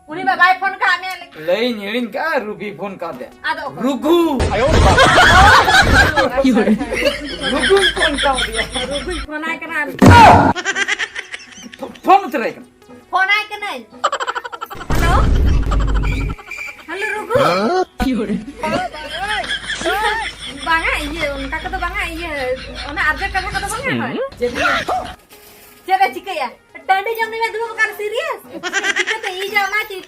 ᱩᱱᱤ ᱢᱟ ᱵᱟᱭ ᱯᱷᱳᱱ ᱠᱟᱜ ᱢᱮ᱾ ᱞᱟᱹᱭᱤᱧ ᱦᱤᱲᱤᱧ ᱠᱟᱜᱼᱟ, ᱨᱩᱵᱤ ᱯᱷᱳᱱ ᱠᱟᱣᱫᱮᱭᱟ᱾ ᱟᱫᱚ ᱚᱠᱚᱭ? ᱨᱩᱜᱩ᱾ ᱟᱪᱪᱷᱟ, ᱟᱪᱪᱷᱟ, ᱟᱪᱪᱷᱟ᱾ ᱨᱩᱜᱩᱧ ᱯᱷᱳᱱ ᱠᱟᱣᱫᱮᱭᱟ᱾ ᱨᱩᱜᱩᱧ ᱯᱷᱳᱱᱟᱭ ᱠᱟᱱᱟ᱾ ᱯᱷᱳ-, ᱯᱷᱳᱱ ᱩᱛᱟᱹᱨᱟᱭ ᱠᱟᱱᱟ᱾ ᱯᱷᱳᱱᱟᱭ ᱠᱟᱹᱱᱟᱹᱧ᱾ ᱦᱮᱞᱳ? ᱦᱮᱞᱳ, ᱨᱩᱜᱩ? ᱵᱟᱝᱟ, ᱤᱭᱟᱹ, ᱚᱱᱠᱟ ᱠᱚᱫᱚ ᱵᱟᱝᱟ, ᱤᱭᱟᱹ, ᱚᱱᱟ ᱟᱨᱡᱮᱱᱴ ᱠᱟᱛᱷᱟ ᱠᱚᱫᱚ ᱵᱟᱝᱟ, ᱦᱳᱭ᱾ ᱪᱮᱫ ᱤᱭᱟᱹ? ᱪᱮᱫ ᱮ ᱪᱤᱠᱟᱹᱭᱟ? ᱴᱟᱺᱰᱤ ᱡᱚᱢ ᱱᱤᱭᱟᱹ ᱫᱩᱲᱩᱵ ᱟᱠᱟᱱ serious? ᱪᱤᱠᱟᱹᱛᱮ ᱤᱧ ᱚᱱᱟ ᱪᱮᱫ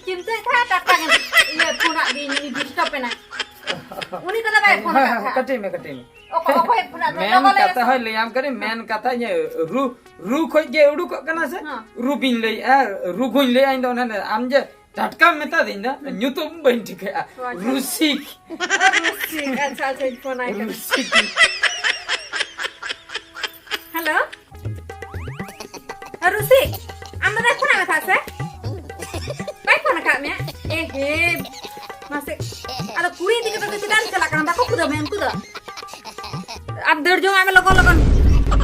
ᱩᱱᱤ ᱠᱚᱫᱚ ᱵᱟᱭ ᱯᱷᱳᱱ ᱟᱠᱟᱫ ᱛᱟᱦᱮᱸᱫ᱾ ᱠᱟᱹᱴᱤᱡ ᱢᱮ, ᱠᱟᱹᱴᱤᱡ ᱢᱮ᱾ ᱚᱠᱚ-, ᱚᱠᱚᱭ ᱯᱷᱳᱱ ᱟᱫ ᱢᱮᱭᱟ? ᱢᱮᱱ ᱞᱚᱜᱚ ᱞᱟᱹᱭ ᱠᱟᱛᱷᱟ ᱢᱮᱥᱮ᱾ ᱦᱚᱸᱭ ᱞᱟᱹᱭᱟᱢ ᱠᱟᱹᱱᱟᱹᱧ, ᱢᱮᱱ ᱠᱟᱛᱷᱟ ᱤᱧᱟᱹᱜ ᱨᱩ, ᱨᱩ ᱠᱷᱚᱡ ᱜᱮ ᱩᱰᱩᱠᱚᱜ ᱠᱟᱱᱟ ᱥᱮ? ᱦᱮᱸ᱾ ᱨᱩ ᱵᱤᱱ ᱞᱟᱹᱭᱮᱜᱼᱟ, ᱨᱩ ᱠᱷᱚᱡ ᱞᱟᱹᱭᱮᱜᱼᱟ, ᱤᱧ ᱫᱚ ᱚᱱᱮ ᱟᱢ ᱡᱮ ᱴᱟᱴᱠᱟᱢ ᱢᱮᱛᱟ ᱫᱤᱧ ᱫᱚ, ᱧᱩᱛᱩᱢ ᱵᱟᱹᱧ ᱴᱷᱤᱠᱟᱹᱭᱟ᱾ ᱚ, ᱟᱪᱪᱷᱟ᱾ ᱨᱩᱥᱤᱠ᱾ ᱨᱩᱥᱤᱠ, ᱟᱪᱪᱷᱟ, ᱟᱪᱪᱷᱟᱧ ᱯᱷᱳᱱ ᱟᱭ ᱠᱟᱱᱟ᱾ ᱨᱩᱥᱤᱠ᱾ ᱦᱮᱞᱳ? ᱨᱩᱥᱤᱠ, ᱟᱢ ᱫᱟᱫᱟᱭ ᱯᱷᱳᱱ ᱟᱫ ᱢᱮ ᱛᱟᱦᱮᱸᱫ ᱥᱮ? ᱵᱟᱭ ᱯᱷᱳᱱ ᱟᱠᱟᱫ ᱢᱮᱭᱟ? ᱮ ᱦᱮ, ᱢᱟᱥᱮ, ᱟᱫᱚ ᱠᱩᱲᱤ ᱤᱫᱤ ᱠᱟᱛᱮ ᱫᱚ ᱪᱮᱫᱟᱜ ᱮᱢ ᱪᱟᱞᱟᱜ ᱠᱟᱱᱟ? ᱵᱟᱠᱚ ᱠᱷᱩᱫᱟᱹᱣ ᱢᱮ ᱩᱱᱠᱩ ᱫᱚ᱾ ᱟᱨ ᱫᱟᱹᱲ ᱡᱚᱝ ᱟᱜ ᱢᱮ ᱞᱚᱜᱚᱱ ᱞᱚᱜᱚᱱ᱾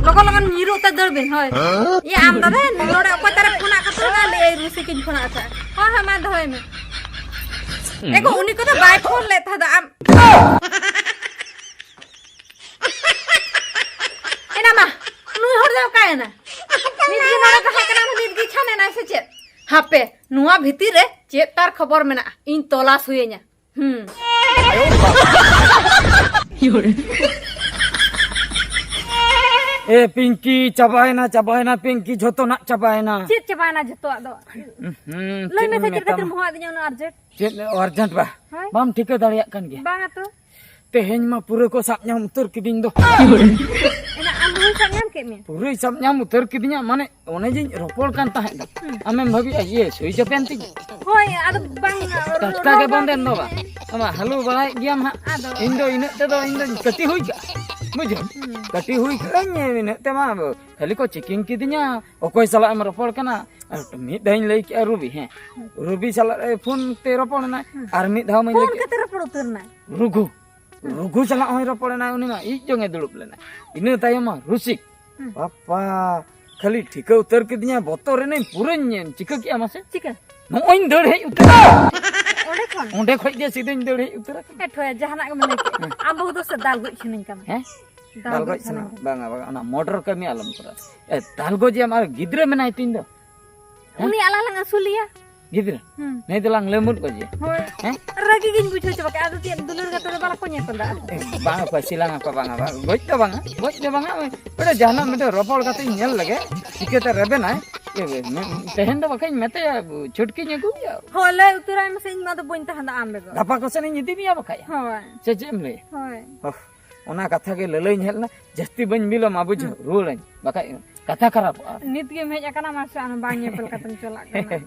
ᱞᱚᱜᱚᱱ ᱞᱚᱜᱚᱱ ᱧᱤᱨᱩᱜ ᱛᱮ ᱫᱟᱹᱲ ᱵᱤᱱ, ᱦᱳᱭ᱾ ᱦᱮᱸ? ᱤᱭᱟᱹ, ᱟᱢ ᱫᱟᱫᱟ, ᱱᱚᱰᱮ ᱚᱠᱚᱭ ᱛᱟᱨᱮ ᱯᱷᱳᱱ ᱟᱫ ᱠᱚ ᱛᱟᱦᱮᱸᱱᱟ, ᱞᱟᱹᱭ ᱟᱭ ᱨᱩᱥᱤᱠᱤᱧ ᱯᱷᱳᱱ ᱟᱫ ᱛᱟᱦᱮᱸᱫ᱾ ᱦᱳᱭ, ᱦᱳᱭ, ᱢᱟ ᱫᱚᱦᱚᱭ ᱢᱮ᱾ ᱮ ᱜᱳ, ᱩᱱᱤ ᱠᱚᱫᱚ ᱵᱟᱭ ᱯᱷᱳᱱ ᱞᱮᱫ ᱛᱟᱦᱮᱸᱫ, ᱟᱢ᱾ ᱮᱱᱟ ᱢᱟ, ᱱᱩᱭ ᱦᱚᱲ ᱫᱚ ᱚᱠᱟᱭᱮᱱᱟ? ᱱᱤᱛ ᱜᱮ ᱱᱚᱰᱮ ᱛᱟᱦᱮᱸ ᱠᱟᱱᱟ, ᱱᱤᱛ ᱜᱮ ᱪᱷᱟᱱ ᱮᱱᱟᱭ ᱥᱮ ᱪᱮᱫ? ᱦᱟᱯᱮ, ᱱᱚᱣᱟ ᱵᱷᱤᱛᱤᱨ ᱨᱮ ᱪᱮᱫ ᱛᱟᱨ ᱠᱷᱚᱵᱚᱨ ᱢᱮᱱᱟᱜᱼᱟ, ᱤᱧ ᱛᱚᱞᱟᱥ ᱦᱩᱭᱟᱹᱧᱟ᱾ ᱦᱩᱸ᱾ ᱮ ᱯᱤᱝᱠᱤ, ᱪᱟᱵᱟᱭᱮᱱᱟ, ᱪᱟᱵᱟᱭᱮᱱᱟ ᱯᱤᱝᱠᱤ, ᱡᱷᱚᱛᱚᱱᱟᱜ ᱪᱟᱵᱟᱭᱮᱱᱟ᱾ ᱪᱮᱫ ᱪᱟᱵᱟᱭᱮᱱᱟ ᱡᱷᱚᱛᱚᱣᱟᱜ ᱫᱚ? ᱦᱩᱸ, ᱞᱟᱹᱭ ᱪᱮᱫ ᱢᱮᱥᱮ, ᱤᱧ ᱪᱮᱫ ᱠᱷᱟᱹᱛᱤᱨ ᱢᱮᱛᱟᱢᱟ? ᱦᱚᱦᱚ ᱟᱫᱤᱧᱟ ᱩᱱᱟᱹᱜ ᱟᱨᱡᱮᱱᱴ? ᱪᱮᱫ ᱟᱨᱡᱮᱱᱴ ᱵᱟ? ᱦᱳᱭ᱾ ᱵᱟᱢ ᱴᱷᱤᱠᱟᱹ ᱫᱟᱲᱮᱭᱟᱜ ᱠᱟᱱ ᱜᱮᱭᱟ? ᱵᱟᱝᱟ ᱛᱚ᱾ ᱛᱮᱦᱮᱧ ᱢᱟ ᱯᱩᱨᱟᱹ ᱠᱚ ᱥᱟᱵ ᱧᱟᱢ ᱩᱛᱟᱹᱨ ᱠᱤᱫᱤᱧ ᱫᱚ᱾ ᱮᱱᱟ ᱟᱢ ᱵᱟᱹᱦᱩᱭ ᱥᱟᱵ ᱧᱟᱢ ᱠᱮᱫ ᱢᱮᱭᱟ? ᱯᱩᱨᱟᱹᱭ ᱥᱟᱵ ᱧᱟᱢ ᱩᱛᱟᱹᱨ ᱠᱤᱫᱤᱧᱟ, ᱢᱟᱱᱮ ᱚᱱᱮ ᱡᱮᱧ ᱨᱚᱯᱚᱲ ᱠᱟᱱ ᱛᱟᱦᱮᱸᱫ ᱫᱚ᱾ ᱦᱩᱸ᱾ ᱟᱢᱮᱢ ᱵᱷᱟᱹᱵᱤᱭᱮᱜᱼᱟ ᱤᱭᱟᱹ ᱥᱩᱭᱤᱪ ᱚᱯ ᱮᱱ ᱛᱤᱧ? ᱦᱳᱭ, ᱟᱫᱚ ᱵᱟᱝ, ᱴᱟᱴᱠᱟ ᱜᱮ ᱨᱚᱲ ᱵᱚᱱᱫ ᱮᱱ ᱫᱚ ᱵᱟᱝ? ᱟᱢᱟᱜ ᱦᱟᱹᱞᱩ ᱵᱟᱲᱟᱭᱮᱫ ᱜᱮᱭᱟᱢ ᱦᱟᱸᱜ᱾ ᱟᱫᱚ ᱤᱧ ᱫᱚ ᱤᱱᱟᱹᱜ ᱛᱮᱫᱚ ᱤᱧ ᱫᱚᱧ ᱠᱟᱹᱴᱤ ᱦᱩᱭ ᱠᱟᱜᱼᱟ, ᱵᱩᱡᱷᱟᱹᱣ? ᱦᱩᱸ᱾ ᱠᱟᱹᱴᱤ ᱦᱩᱭ ᱠᱟᱜᱼᱟᱹᱧ, ᱤᱱᱟᱹᱜ ᱛᱮᱢᱟ ᱠᱷᱟᱹᱞᱤ ᱠᱚ ᱪᱮᱠᱤᱝ ᱠᱤᱫᱤᱧᱟ, ᱚᱠᱚᱭ ᱥᱟᱞᱟᱜ ᱮᱢ ᱨᱚᱯᱚᱲ ᱠᱟᱱᱟ? ᱟᱨ ᱢᱤᱫ ᱫᱷᱟᱣ ᱤᱧ ᱞᱟᱹᱭ ᱠᱮᱜᱼᱟ ᱨᱩᱵᱤ, ᱦᱮᱸ᱾ ᱦᱩᱸ᱾ ᱨᱩᱵᱤ ᱥᱟᱞᱟᱜ ᱨᱮ ᱯᱷᱳᱱ ᱛᱮ ᱨᱚᱯᱚᱲ ᱮᱱᱟᱭ, ᱦᱩᱸ᱾ ᱟᱨ ᱢᱤᱫ ᱫᱷᱟᱣ ᱢᱟᱧ ᱞᱟᱹᱭ ᱯᱷᱳᱱ ᱠᱮᱫ ᱠᱟᱛᱮ ᱨᱚᱯᱚᱲ ᱩᱛᱟᱹᱨ ᱮᱱᱟᱭ᱾ ᱨᱩᱜᱷᱩ᱾ ᱦᱩᱸ᱾ ᱨᱩᱜᱷᱩ ᱥᱟᱞᱟᱜ ᱦᱚᱸᱭ ᱨᱚᱯᱚᱲ ᱮᱱᱟᱭ, ᱩᱱᱤ ᱢᱟ ᱤᱡ ᱡᱚᱝ ᱮ ᱫᱩᱲᱩᱵ ᱞᱮᱱᱟᱭ᱾ ᱤᱱᱟᱹ ᱛᱟᱭᱚᱢ ᱢᱟ ᱨᱩᱥᱤᱠ᱾ ᱦᱩᱸ᱾ ᱵᱟᱯᱟ, ᱠᱷᱟᱹᱞᱤ ᱴᱷᱤᱠᱟᱹ ᱩᱛᱟᱹᱨ ᱠᱤᱫᱤᱧᱟ, ᱵᱚᱛᱚᱨ ᱮᱱᱟᱹᱧ, ᱯᱩᱨᱟᱹᱧ ᱪᱤᱠᱟᱹ ᱠᱮᱜᱼᱟ ᱢᱟᱥᱮ? ᱪᱤᱠᱟᱹ? ᱱᱚᱜᱼᱚᱭ ᱤᱧ ᱫᱟᱹᱲ ᱦᱮᱡ ᱩᱛᱟᱹᱨ᱾ ᱚᱸᱰᱮ ᱠᱷᱚᱱ? ᱚᱸᱰᱮ ᱠᱷᱚᱡ ᱜᱮ ᱥᱤᱫᱷᱟᱹᱧ ᱫᱟᱹᱲ ᱦᱮᱡ ᱩᱛᱟᱹᱨ ᱟᱠᱟᱱᱟ᱾ ᱮ ᱴᱷᱚᱭᱟ, ᱡᱟᱦᱟᱱᱟᱜ ᱜᱮᱢ ᱞᱟᱹᱭ ᱠᱮᱫ᱾ ᱦᱮᱸ᱾ ᱟᱢ ᱵᱟᱹᱦᱩ ᱫᱚ ᱥᱮ ᱫᱟᱞ ᱜᱚᱡ ᱥᱟᱱᱟᱧ ᱠᱟᱱᱟ᱾ ᱦᱮᱸ? ᱫᱟᱞ ᱫᱟᱞ ᱜᱚᱡ ᱜᱚᱡ ᱥᱟᱱᱟ? ᱥᱟᱱᱟᱧ ᱠᱟᱱᱟ᱾ ᱵᱟᱝᱟ, ᱵᱟᱝᱟ, ᱚᱱᱟ ᱢᱚᱴᱚᱨ ᱠᱟᱹᱢᱤ ᱟᱞᱚᱢ ᱠᱚᱨᱟᱣᱟ᱾ ᱮ, ᱫᱟᱞ ᱜᱚᱡ ᱮᱭᱟᱢ ᱟᱨ ᱜᱤᱫᱽᱨᱟᱹ ᱢᱮᱱᱟᱭ ᱛᱤᱧ ᱫᱚ᱾ ᱦᱮᱸ? ᱩᱱᱤ ᱟᱞᱟᱝ ᱞᱟᱝ ᱟᱹᱥᱩᱞᱮᱭᱟ᱾ ᱜᱤᱫᱽᱨᱟᱹ᱾ ᱦᱩᱸ᱾ ᱱᱤᱛ ᱫᱚᱞᱟᱝ ᱞᱟᱹᱢᱩᱫ ᱜᱚᱡᱮᱭᱟ᱾ ᱦᱳᱭ᱾ ᱦᱮᱸ? ᱨᱟᱹᱜᱤ ᱜᱤᱧ ᱵᱩᱡᱷᱟᱹᱣ ᱪᱟᱵᱟ ᱠᱮᱫᱟ᱾ ᱟᱫᱚ ᱪᱮᱫ ᱫᱩᱞᱟᱹᱲ ᱜᱟᱛᱮ ᱫᱚ ᱵᱟᱠᱚ ᱧᱮᱯᱮᱞ ᱫᱟ? ᱮ, ᱵᱟᱝᱟ, ᱯᱟᱹᱥᱤ ᱞᱟᱝᱟ ᱠᱚ, ᱵᱟᱝᱟ, ᱵᱟᱝᱟ᱾ ᱜᱚᱡ ᱫᱚ ᱵᱟᱝᱟ, ᱜᱚᱡ ᱫᱚ ᱵᱟᱝᱟ᱾ ᱳᱭ, ᱢᱤᱫᱴᱮᱱ ᱡᱟᱦᱟᱱᱟᱜ ᱢᱤᱫᱴᱮᱱ ᱨᱚᱯᱚᱲ ᱠᱟᱛᱮᱧ ᱧᱮᱞ ᱞᱮᱜᱮ, ᱪᱤᱠᱟᱹᱛᱮ ᱨᱮᱵᱮᱱᱟᱭ᱾ ᱮ, ᱢᱮ-, ᱛᱮᱦᱮᱧ ᱫᱚ ᱵᱟᱠᱷᱟᱡ ᱢᱮᱛᱟᱭᱟ, ᱪᱷᱩᱴᱠᱤᱧ ᱟᱹᱜᱩᱭᱟ᱾ ᱦᱳᱭ, ᱞᱟᱹᱭ ᱩᱛᱟᱹᱨᱟᱭ ᱢᱮᱥᱮ, ᱤᱧ ᱢᱟ ᱟᱫᱚ ᱵᱟᱹᱧ ᱛᱟᱦᱮᱱᱟ ᱟᱢ ᱵᱮᱜᱚᱨ᱾ ᱜᱟᱯᱟ ᱠᱚᱥᱮᱱ ᱤᱧ ᱤᱫᱤ ᱢᱮᱭᱟ ᱵᱟᱠᱷᱟᱡ᱾ ᱦᱳᱭ᱾ ᱥᱮ ᱪᱮᱫ ᱮᱢ ᱞᱟᱹᱭᱟ? ᱦᱳᱭ᱾ ᱚᱦ, ᱚᱱᱟ ᱠᱟᱛᱷᱟ ᱜᱮ ᱞᱟᱹᱞᱟᱹᱭ ᱧᱮᱞ ᱱᱟ, ᱡᱟᱹᱥᱛᱤ ᱵᱟᱹᱧ ᱵᱤᱞᱚᱢᱟ, ᱵᱩᱡᱷᱟᱹᱣ? ᱦᱩᱸ᱾ ᱨᱩᱣᱟᱹᱲᱟᱹᱧ, ᱵᱟᱠᱷᱟᱡ ᱠᱟᱛᱷᱟ ᱠᱷᱟᱨᱟᱯᱚᱜᱼᱟ᱾ ᱱᱤᱛ ᱜᱮᱢ ᱦᱮᱡ ᱟᱠᱟᱱᱟ, ᱢᱟᱥᱮ ᱟᱨᱦᱚᱸ ᱵᱟᱝ ᱧᱮᱯᱮᱞ ᱠᱟᱛᱮᱢ ᱪᱟᱞᱟᱜ ᱠᱟᱱᱟ᱾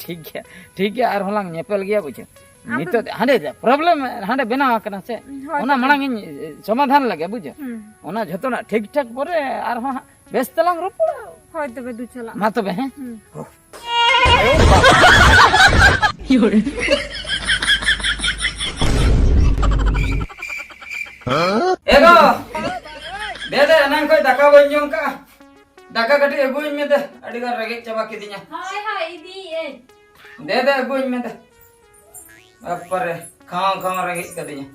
ᱴᱷᱤᱠ ᱜᱮᱭᱟ, ᱴᱷᱤᱠ ᱜᱮᱭᱟ, ᱟᱨᱦᱚᱸ ᱞᱟᱝ ᱧᱮᱯᱮᱞ ᱜᱮᱭᱟ, ᱵᱩᱡᱷᱟᱹᱣ? ᱟᱢ ᱫᱚ ᱱᱤᱛᱚᱜ ᱦᱟᱸᱰᱮ problem ᱦᱟᱸᱰᱮ ᱵᱮᱱᱟᱣ ᱟᱠᱟᱱᱟ ᱥᱮ, ᱦᱳᱭ, ᱚᱱᱟ ᱛᱚᱵᱮ᱾ ᱢᱟᱲᱟᱝ ᱤᱧ ᱥᱚᱢᱟᱫᱷᱟᱱ ᱞᱮᱜᱮ, ᱵᱩᱡᱷᱟᱹᱣ? ᱦᱩᱸ᱾ ᱚᱱᱟ ᱡᱷᱚᱛᱚᱱᱟᱜ ᱴᱷᱤᱠ ᱴᱷᱟᱠ ᱯᱚᱨᱮ ᱟᱨᱦᱚᱸ ᱦᱟᱸᱜ ᱵᱮᱥ ᱛᱮᱞᱟᱝ ᱨᱚᱯᱚᱲᱟ᱾ ᱦᱳᱭ, ᱛᱚᱵᱮ ᱫᱩ ᱪᱟᱞᱟᱜ ᱢᱟ ᱢᱮ᱾ ᱛᱚᱵᱮ, ᱦᱮᱸ? ᱦᱩᱸ᱾ ᱮ ᱜᱚ! ᱫᱮ, ᱫᱮ, ᱮᱱᱟᱝ ᱠᱷᱚᱡ ᱫᱟᱠᱟ ᱵᱟᱹᱧ ᱡᱚᱢ ᱠᱟᱜᱼᱟ᱾ ᱫᱟᱠᱟ ᱠᱟᱹᱴᱤᱡ ᱟᱹᱜᱩᱣᱟᱹᱧ ᱢᱮ ᱫᱮ, ᱟᱹᱰᱤ ᱜᱟᱱ ᱨᱮᱸᱜᱮᱡ ᱪᱟᱵᱟ ᱠᱤᱫᱤᱧᱟ᱾ ᱦᱳᱭ, ᱦᱳᱭ, ᱤᱫᱤᱭᱮᱫᱟᱹᱧ᱾ ᱫᱮ, ᱫᱮ, ᱟᱹᱜᱩᱣᱟᱹᱧ ᱢᱮ ᱫᱮ᱾ ᱵᱟᱯᱟᱨᱮ, ᱠᱷᱟᱣ ᱠᱷᱟᱣ ᱨᱮᱸᱜᱮᱡ ᱠᱟᱫᱤᱧᱟ᱾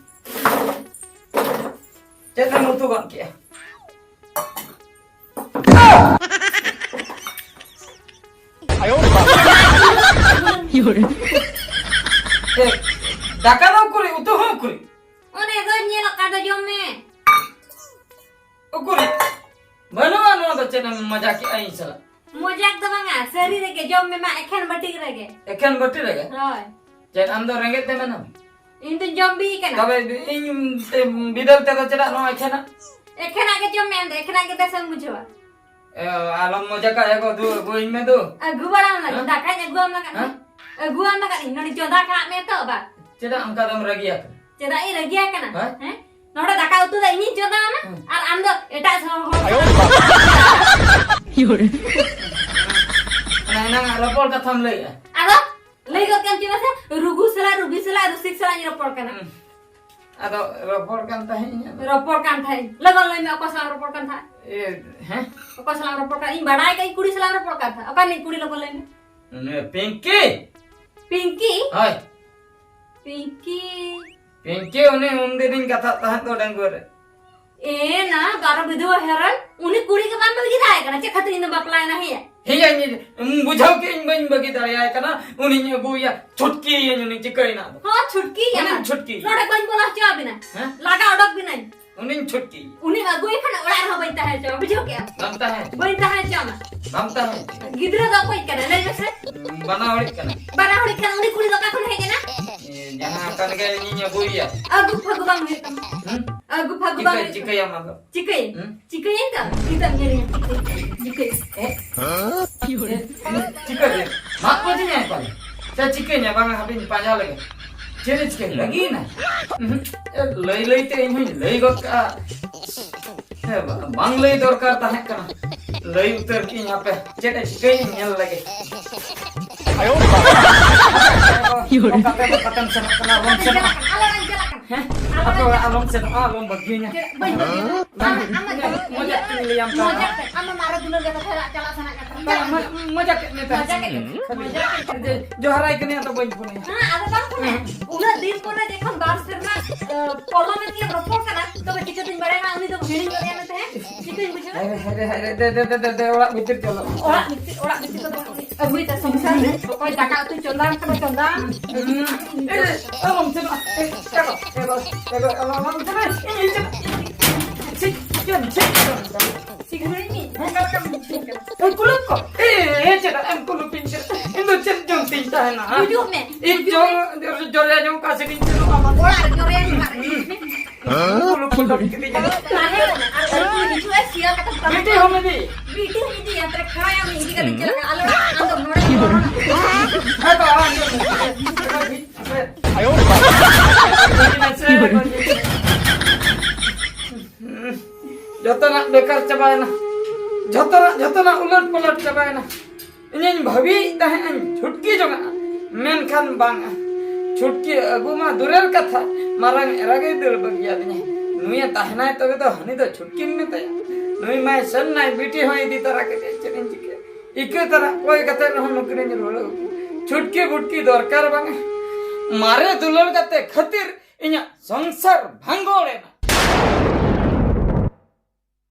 ᱪᱮᱫ ᱮᱢ ᱩᱛᱩ ᱜᱚᱫ ᱠᱮᱜᱼᱟ? ᱮ, ᱫᱟᱠᱟ ᱫᱚ ᱩᱠᱩᱨᱤᱡ, ᱩᱛᱩ ᱦᱚᱸ ᱩᱠᱩᱨᱤᱡ? ᱚᱱᱮ ᱫᱚᱧ ᱧᱮᱞᱚᱜ ᱠᱟᱱ ᱫᱚ, ᱡᱚᱢ ᱢᱮ᱾ ᱩᱠᱩᱨᱤᱡ? ᱵᱟᱹᱱᱩᱜᱼᱟ, ᱱᱚᱣᱟ ᱫᱚ ᱪᱮᱫ ᱮᱢ ᱢᱚᱡᱟ ᱠᱮᱜᱼᱟ ᱤᱧ ᱥᱟᱞᱟᱜ? ᱢᱚᱡᱟᱠ ᱫᱚ ᱵᱟᱝᱟ, ᱥᱟᱹᱨᱤ ᱨᱮᱜᱮ ᱡᱚᱢ ᱢᱮ ᱢᱟ, ᱮᱠᱷᱮᱱ ᱵᱟᱹᱴᱤ ᱨᱮᱜᱮ᱾ ᱮᱠᱷᱮᱱ ᱵᱟᱹᱴᱤ ᱨᱮᱜᱮ? ᱦᱳᱭ᱾ ᱪᱮᱫ ᱟᱢ ᱫᱚ ᱨᱮᱸᱜᱮᱡ ᱛᱮ ᱢᱮᱱᱟᱢ? ᱤᱧ ᱫᱚᱧ ᱡᱚᱢ ᱵᱤ ᱠᱟᱱᱟ᱾ ᱛᱚᱵᱮ ᱤᱧ ᱛᱮ ᱵᱤᱫᱟᱹᱞ ᱛᱮᱫᱚ ᱪᱮᱫᱟᱜ ᱱᱚᱣᱟ ᱮᱠᱷᱮᱱᱟᱜ? ᱮᱠᱷᱮᱱᱟᱜ ᱜᱮ ᱡᱚᱢ ᱢᱮ, ᱟᱢ ᱫᱚ ᱮᱠᱷᱮᱱᱟᱜ ᱜᱮ ᱵᱮᱥᱮᱢ ᱵᱩᱡᱷᱟᱹᱣᱟ᱾ ᱮ, ᱟᱞᱚᱢ ᱢᱚᱡᱟ ᱠᱟᱜ, ᱮ ᱜᱚ, ᱫᱩ, ᱟᱹᱜᱩᱣᱟᱹᱧ ᱢᱮ ᱫᱩ᱾ ᱟᱹᱜᱩ ᱵᱟᱲᱟᱢ ᱞᱟᱹᱜᱤᱫ, ᱦᱮᱸ? ᱫᱟᱠᱟᱧ ᱟᱹᱜᱩᱣᱟᱢ ᱞᱟᱜᱟᱫ ᱦᱮᱸ? ᱢᱮ᱾ ᱟᱹᱜᱩᱣᱟᱢ ᱞᱟᱜᱟᱫ ᱤᱧ, ᱱᱚᱰᱮ ᱪᱚᱸᱫᱟ ᱠᱟᱜ ᱢᱮ ᱛᱚ, ᱵᱟ᱾ ᱪᱮᱫᱟᱜ ᱚᱱᱠᱟ ᱫᱚᱢ ᱨᱟᱹᱜᱤᱭᱟ? ᱪᱮᱫᱟᱜ ᱤᱧ ᱨᱟᱹᱜᱤᱭᱟ ᱠᱟᱱᱟ? ᱦᱮᱸ? ᱦᱮᱸ? ᱱᱚᱰᱮ ᱫᱟᱠᱟ ᱩᱛᱩ ᱫᱚ ᱤᱧᱤᱧ ᱪᱚᱸᱫᱟ ᱟᱢᱟ, ᱦᱮᱸ᱾ ᱟᱨ ᱟᱢ ᱫᱚ ᱮᱴᱟᱜ ᱦᱚᱲ ᱥᱟᱞᱟᱜ ᱮᱢ ᱪᱚᱸᱫᱟ ᱟᱢᱟ᱾ ᱚᱱᱟ ᱮᱱᱟᱝ ᱨᱚᱯᱚᱲ ᱠᱟᱛᱷᱟᱢ ᱞᱟᱹᱭᱮᱜᱼᱟ᱾ ᱟᱫᱚ? ᱞᱟᱹᱭ ᱜᱚᱫ ᱠᱟᱜ ᱪᱮᱫᱟᱜ ᱥᱮ ᱨᱩᱜᱩ ᱥᱟᱞᱟᱜ, ᱨᱩᱵᱤ ᱥᱟᱞᱟᱜ, ᱨᱩᱥᱤᱠ ᱥᱟᱞᱟᱜ ᱤᱧ ᱨᱚᱯᱚᱲ ᱠᱟᱱᱟ᱾ ᱦᱩᱸ᱾ ᱟᱫᱚ ᱨᱚᱯᱚᱲ ᱠᱟᱱ ᱛᱟᱦᱮᱸᱫ ᱤᱧ ᱟᱫᱚ᱾ ᱨᱚᱯᱚᱲ ᱠᱟᱱ ᱛᱟᱦᱮᱸᱫ᱾ ᱞᱚᱜᱚᱱ ᱞᱟᱹᱭ ᱢᱮ, ᱚᱠᱚᱭ ᱥᱟᱞᱟᱜ ᱮᱢ ᱨᱚᱯᱚᱲ ᱠᱟᱱ ᱛᱟᱦᱮᱸᱫ? ᱮ, ᱦᱮᱸ? ᱚᱠᱚᱭ ᱥᱟᱞᱟᱜ ᱮᱢ ᱨᱚᱯᱚᱲ ᱠᱟᱱ? ᱤᱧ ᱵᱟᱰᱟᱭ ᱠᱟᱜ ᱤᱧ ᱠᱩᱲᱤ ᱥᱟᱞᱟᱜ ᱮᱢ ᱨᱚᱯᱚᱲ ᱠᱟᱱ ᱛᱟᱦᱮᱸᱫ᱾ ᱚᱠᱟ ᱨᱤᱱᱤᱡ ᱠᱩᱲᱤ, ᱞᱚᱜᱚᱱ ᱞᱟᱹᱭ ᱢᱮ᱾ ᱩᱱᱤ ᱯᱤᱝᱠᱤ᱾ ᱯᱤᱝᱠᱤ? ᱦᱳᱭ᱾ ᱯᱤᱝᱠᱤ? ᱯᱤᱝᱠᱤ ᱩᱱᱤ ᱩᱱᱫᱤᱱᱤᱧ ᱠᱟᱛᱷᱟᱜ ᱛᱟᱦᱮᱸᱫ ᱫᱚ ᱰᱟᱺᱜᱩᱣᱟᱹ ᱨᱮ᱾ ᱮ ᱱᱟ, ᱵᱟᱨᱚ ᱵᱤᱫᱷᱩᱣᱟᱹ ᱦᱮᱨᱮᱞ, ᱩᱱᱤ ᱠᱩᱲᱤ ᱜᱮ ᱵᱟᱢ ᱵᱟᱹᱜᱤ ᱫᱟᱲᱮᱭᱟᱭ ᱠᱟᱱᱟ, ᱪᱮᱫ ᱠᱷᱟᱹᱛᱤᱨ ᱤᱧ ᱫᱚ ᱵᱟᱯᱞᱟᱭᱮᱱᱟ ᱦᱮᱸᱭᱟ? ᱦᱮᱸ, ᱤᱧ ᱵᱩᱡᱷᱟᱹᱣ ᱠᱮᱫ ᱟᱹᱧ, ᱵᱟᱹᱧ ᱵᱟᱹᱜᱤ ᱫᱟᱲᱮᱭᱟᱭ ᱠᱟᱱᱟ᱾ ᱩᱱᱤᱧ ᱟᱹᱜᱩᱭᱟ, ᱪᱷᱩᱴᱠᱤᱭᱟᱹᱧ, ᱩᱱᱤ ᱪᱤᱠᱟᱹᱭᱮᱱᱟ ᱟᱫᱚ? ᱦᱚᱸ, ᱪᱷᱩᱴᱠᱤᱭᱟᱹᱧ᱾ ᱩᱱᱤᱧ ᱪᱷᱩᱴᱠᱤᱭᱟ᱾ ᱱᱚᱰᱮ ᱵᱟᱹᱧ ᱵᱚᱞᱚ ᱦᱚᱪᱚᱣᱟᱵᱤᱱᱟ᱾ ᱦᱮᱸ? ᱞᱟᱜᱟ ᱚᱰᱚᱠ ᱵᱤᱱᱟᱹᱧ᱾ ᱩᱱᱤᱧ ᱪᱷᱩᱴᱠᱤᱭᱟ᱾ ᱩᱱᱤᱢ ᱟᱹᱜᱩᱭ ᱠᱷᱟᱱ ᱚᱲᱟᱜ ᱨᱮᱦᱚᱸ ᱵᱟᱹᱧ ᱛᱟᱦᱮᱸ ᱦᱚᱪᱚᱣᱟᱢᱟ, ᱵᱩᱡᱷᱟᱹᱣ ᱠᱮᱜᱼᱟᱢ? ᱵᱟᱢ ᱛᱟᱦᱮᱸ ᱦᱚᱪᱚᱣᱟᱜᱼᱟ᱾ ᱵᱟᱹᱧ ᱛᱟᱦᱮᱸ ᱦᱚᱪᱚᱣᱟᱢᱟ᱾ ᱵᱟᱢ ᱛᱟᱦᱮᱸ ᱦᱚᱪᱚᱣᱟᱜᱼᱟ᱾ ᱜᱤᱫᱽᱨᱟᱹ ᱫᱚ ᱚᱠᱚᱭᱤᱡ ᱠᱟᱱᱟᱭ, ᱞᱟᱹᱭ ᱢᱮᱥᱮ? ᱵᱟᱱᱟ ᱦᱚᱲᱤᱡ ᱠᱟᱱᱟᱭ᱾ ᱵᱟᱱᱟ ᱦᱚᱲᱤᱡ ᱠᱷᱟᱱ ᱩᱱᱤ ᱠᱩᱲᱤ ᱫᱚ ᱚᱠᱟ ᱠᱷᱚᱱ ᱦᱮᱡ ᱮᱱᱟ? ᱮ, ᱡᱟᱦᱟᱸ ᱠᱟᱱ ᱜᱮ ᱤᱧᱤᱧ ᱟᱹᱜᱩᱭᱮᱭᱟ᱾ ᱟᱹᱜᱩ ᱯᱷᱟᱹᱜᱩ ᱵᱟᱝ ᱦᱩᱭᱩᱜ ᱛᱟᱢᱟ᱾ ᱦᱩᱸ? ᱟᱹᱜᱩ ᱯᱷᱟᱹᱜᱩ ᱵᱟᱝ ᱪᱤᱠᱟᱹ-, ᱦᱩᱭᱩᱜ ᱛᱟᱢᱟ᱾ ᱪᱤᱠᱟᱹᱭᱟᱢ ᱟᱫᱚ? ᱪᱤᱠᱟᱹᱭᱟᱹᱧ? ᱦᱩᱸ? ᱪᱤᱠᱟᱹᱭᱟᱹᱧ ᱛᱚ? ᱱᱤᱛᱚᱜ ᱧᱮᱞᱮᱭᱟᱢ, ᱪᱤᱠᱟᱹᱭᱟᱹᱧ? ᱪᱤᱠᱟᱹᱭᱟᱹᱧ? ᱮ? ᱪᱤᱠᱟᱹᱭᱟᱹᱧ? ᱢᱟᱜ ᱠᱚ ᱡᱤᱧᱟᱭ ᱯᱟᱞᱮ? ᱥᱮ ᱪᱤᱠᱟᱹᱭᱟᱹᱧ? ᱵᱟᱝᱟ, ᱦᱟᱯᱮᱧ ᱯᱟᱸᱡᱟ ᱞᱮᱜᱮ᱾ ᱪᱮᱫ ᱮ ᱪᱤᱠᱟᱹᱭ ᱞᱟᱹᱜᱤᱫ ᱮᱱᱟ? ᱩᱦᱩᱸ᱾ ᱮ, ᱞᱟᱹᱭ ᱞᱟᱹᱭ ᱛᱮ ᱤᱧ ᱦᱚᱸᱧ ᱞᱟᱹᱭ ᱜᱚᱫ ᱠᱟᱜᱼᱟ᱾ ᱦᱮᱸ, ᱵᱟ-, ᱵᱟᱝ ᱞᱟᱹᱭ ᱫᱚᱨᱠᱟᱨ ᱛᱟᱦᱮᱸ ᱠᱟᱱᱟ᱾ ᱞᱟᱹᱭ ᱩᱛᱟᱹᱨ ᱠᱤᱧ ᱦᱟᱯᱮ᱾ ᱪᱮᱫ ᱮ ᱪᱤᱠᱟᱹᱭᱮᱧ ᱧᱮᱞ ᱞᱮᱜᱮ᱾ ᱟᱭᱳ ᱵᱟᱵᱟ᱾ ᱱᱚᱝᱠᱟ ᱛᱮ ᱫᱚ ᱵᱟᱠᱟᱢ ᱥᱮᱱᱚᱜ ᱠᱟᱱᱟ, ᱟᱞᱚᱢ ᱥᱮᱱᱚᱜᱼᱟ᱾ ᱟᱞᱚ ᱞᱟᱝ ᱪᱟᱞᱟᱜ ᱠᱟᱱᱟ᱾ ᱦᱮᱸ? ᱟᱯᱮ ᱚᱲᱟᱜ ᱟᱞᱚᱢ ᱥᱮᱱᱚᱜᱼᱟ, ᱟᱞᱚᱢ ᱵᱟᱹᱜᱤᱭᱟᱹᱧᱟ᱾ ᱪᱮᱫ ᱵᱟᱹᱧ ᱵᱟᱹᱜᱤᱭᱟ? ᱵᱟᱝ, ᱟᱢ, ᱟᱢ, ᱢᱚᱡᱟ ᱠᱟᱛᱮᱧ ᱞᱟᱹᱭᱟᱢ ᱠᱟᱱᱟ᱾ ᱢᱚᱡᱟ ᱠᱟᱛᱮ, ᱟᱢ ᱢᱟ ᱟᱨᱚ ᱫᱩᱞᱟᱹᱲ ᱜᱮ ᱠᱟᱛᱷᱟ ᱪᱟᱞᱟᱜ ᱥᱟᱱᱟ ᱠᱟᱱᱟ᱾ ᱵᱟᱝ, ᱢᱚ-, ᱢᱚᱡᱟ ᱠᱮᱫ ᱢᱮ ᱛᱟᱦᱮᱸᱫ᱾ ᱢᱚᱡᱟ ᱠᱮᱫ ᱢᱮ᱾ ᱢᱚᱡᱟ ᱠᱮᱫ ᱢᱮ᱾ ᱡᱚᱦᱟᱨᱟᱭ ᱠᱟᱹᱱᱟᱹᱧ, ᱟᱫᱚ ᱵᱟᱹᱧ ᱯᱷᱳᱱᱟᱭᱟ᱾ ᱦᱮᱸ, ᱟᱫᱚ ᱵᱟᱝ ᱯᱷᱳᱱᱟᱭᱟ᱾ ᱩᱱᱟᱹᱜ ᱫᱤᱱ ᱯᱚᱨᱮ ᱡᱚᱠᱷᱚᱱ ᱵᱟᱨ ᱥᱮᱨᱢᱟ, ᱮ, ᱯᱚᱞᱚᱢ ᱮᱱ ᱜᱮᱭᱟ, ᱨᱚᱯᱚᱲ ᱠᱟᱱᱟ, ᱛᱚᱵᱮ ᱪᱤᱠᱟᱹᱛᱤᱧ ᱵᱟᱲᱟᱭᱟ ᱩᱱᱤ ᱫᱚ ᱦᱤᱲᱤᱧ ᱜᱚᱫ ᱮᱱᱟ ᱛᱟᱦᱮᱸᱫ? ᱪᱤᱠᱟᱹᱧ ᱵᱩᱡᱷᱟᱹᱣᱟ? ᱦᱟᱭ ᱨᱮ, ᱦᱟᱭ ᱨᱮ, ᱦᱟᱭ ᱨᱮ, ᱫᱮ, ᱫᱮ, ᱫᱮ, ᱫᱮ, ᱫᱮ, ᱚᱲᱟᱜ ᱵᱷᱤᱛᱤᱨ ᱪᱚᱞᱚ᱾ ᱚᱲᱟᱜ ᱵᱷᱤᱛᱤᱨ, ᱚᱲᱟᱜ ᱵᱷᱤᱛᱤᱨ ᱫᱚ ᱵᱟᱝ, ᱩᱱᱤ ᱟᱹᱜᱩᱭ ᱛᱟ ᱥᱚᱝᱥᱟᱨ ᱨᱮ᱾ ᱚᱠᱚᱭ ᱫᱟᱠᱟ ᱩᱛᱩᱭ ᱪᱚᱸᱫᱟ ᱠᱟᱫᱟ, ᱪᱚᱸᱫᱟ᱾ ᱦᱩᱸ᱾ ᱮ, ᱟᱞᱚᱢ ᱥᱮᱱᱚᱜᱼᱟ᱾ ᱮ, ᱪᱟᱞᱟᱜ, ᱮ, ᱵᱟᱵᱟ, ᱮ, ᱵᱟᱵᱟ, ᱟᱞᱚᱢ, ᱟᱞᱚᱢ ᱥᱮᱱᱚᱜᱼᱟ᱾ ᱤᱧ, ᱤᱧ ᱪᱟᱞᱟᱜ, ᱤᱧ, ᱤᱧ, ᱪᱮᱫ, ᱪᱮᱫ, ᱪᱮᱫ, ᱪᱮᱫ? ᱥᱤᱠᱷᱱᱟᱹᱭ ᱢᱮ᱾ ᱚᱠᱟ ᱞᱮᱠᱟᱢ ᱵᱩᱡᱷᱟᱹᱣ ᱠᱮᱫᱟ? ᱮ, ᱠᱩᱞᱩᱯ ᱠᱚ᱾ ᱮ, ᱮ, ᱪᱮᱫᱟᱜ ᱮᱢ ᱠᱩᱞᱩᱯᱤᱧ ᱠᱟᱱᱟ? ᱤᱧ ᱫᱚ ᱪᱮᱫ ᱡᱚᱢ ᱛᱤᱧ ᱛᱟᱦᱮᱱᱟ? ᱦᱩᱡᱩᱜ ᱢᱮ, ᱤᱧ ᱦᱩᱡᱩᱜ ᱡᱚᱢ, ᱢᱮ᱾ ᱡᱚᱨ-, ᱡᱚᱨᱭᱟ ᱡᱚᱢ ᱚᱠᱟ ᱥᱮᱫ ᱤᱧ ᱥᱮᱱᱚᱜᱼᱟ? ᱚᱲᱟᱜ ᱨᱮ ᱡᱚᱨᱭᱟ ᱡᱚᱢ ᱚᱲᱟᱜ ᱨᱮ ᱦᱩᱡᱩᱜ ᱢᱮ᱾ ᱠᱩᱞᱩᱯ ᱠᱚ ᱰᱚᱰ ᱠᱤᱫᱤᱧᱟ᱾ ᱛᱟᱦᱮᱸ ᱠᱟᱱᱟ᱾ ᱟᱨ ᱩᱱᱠᱩ ᱦᱤᱡᱩᱜ ᱟᱭ, ᱥᱮᱭᱟᱞ ᱠᱟᱛᱮ ᱵᱤᱴᱤ ᱦᱚᱸ ᱤᱫᱤ᱾ ᱵᱤᱴᱤ ᱦᱚᱸ ᱤᱫᱤ, ᱟᱛᱨᱮ ᱠᱷᱟᱲᱟᱭᱟ ᱢᱮ, ᱤᱫᱤ ᱠᱟᱛᱮ ᱪᱟᱞᱟᱜ ᱠᱟᱱᱟ᱾ ᱟᱞᱮ ᱚᱲᱟᱜ ᱟᱢ ᱫᱚ ᱱᱚᱰᱮ ᱜᱮ ᱨᱚᱲ ᱢᱮ᱾ ᱦᱮᱸ ᱛᱚ, ᱟᱨ ᱟᱸᱡᱚᱢ ᱢᱮ᱾ ᱟᱭᱳ ᱵᱟᱵᱟ᱾ ᱡᱚᱛᱚᱱᱟᱜ ᱵᱮᱠᱟᱨ ᱪᱟᱵᱟᱭᱮᱱᱟ, ᱡᱚᱛᱚᱱᱟᱜ, ᱡᱚᱛᱚᱱᱟᱜ ᱩᱞᱟᱹᱴ ᱯᱟᱞᱟᱴ ᱪᱟᱵᱟᱭᱮᱱᱟ᱾ ᱤᱧᱤᱧ ᱵᱷᱟᱹᱵᱤᱭᱮᱫ ᱛᱟᱦᱮᱸᱫ ᱤᱧ ᱪᱷᱩᱴᱠᱤ ᱡᱚᱝᱟᱜᱼᱟ, ᱢᱮᱱᱠᱷᱟᱱ ᱵᱟᱝᱟ᱾ ᱪᱷᱩᱴᱠᱤ ᱟᱹᱜᱩ ᱢᱟ ᱫᱩᱨᱮᱨ ᱠᱟᱛᱷᱟ, ᱢᱟᱨᱟᱝ ᱮᱨᱟ ᱜᱮᱭ ᱫᱟᱹᱲ ᱵᱟᱹᱜᱤᱭᱟᱫᱤᱧᱟ᱾ ᱱᱩᱭᱮ ᱛᱟᱦᱮᱱᱟᱭ ᱛᱚᱵᱮ ᱫᱚ ᱦᱟᱹᱱᱤ ᱫᱚ ᱪᱷᱩᱴᱠᱤᱢ ᱢᱮᱛᱟᱭᱟ᱾ ᱱᱩᱭ ᱢᱟᱭ ᱥᱮᱱ ᱱᱟᱭ, ᱵᱤᱴᱤ ᱦᱚᱸᱭ ᱤᱫᱤ ᱛᱟᱨᱟ ᱠᱮᱫᱮᱭᱟ, ᱪᱮᱫ ᱤᱧ ᱪᱤᱠᱟᱹᱭᱟ? ᱤᱠᱟᱹ ᱛᱟᱨᱟ ᱠᱚᱭ ᱠᱟᱛᱮ ᱨᱮᱦᱚᱸ ᱱᱩᱠᱤᱱᱤᱧ ᱨᱩᱣᱟᱹᱲ ᱟᱹᱜᱩ ᱠᱚᱣᱟ᱾ ᱪᱷᱩᱴᱠᱤ ᱵᱩᱴᱠᱤ ᱫᱚᱨᱠᱟᱨ ᱵᱟᱝᱟ᱾ ᱢᱟᱨᱮ ᱫᱩᱞᱟᱹᱲ ᱠᱟᱛᱮ ᱠᱷᱟᱹᱛᱤᱨ ᱤᱧᱟᱹᱜ ᱥᱚᱝᱥᱟᱨ ᱵᱷᱟᱸᱜᱚᱲ ᱮᱱᱟ᱾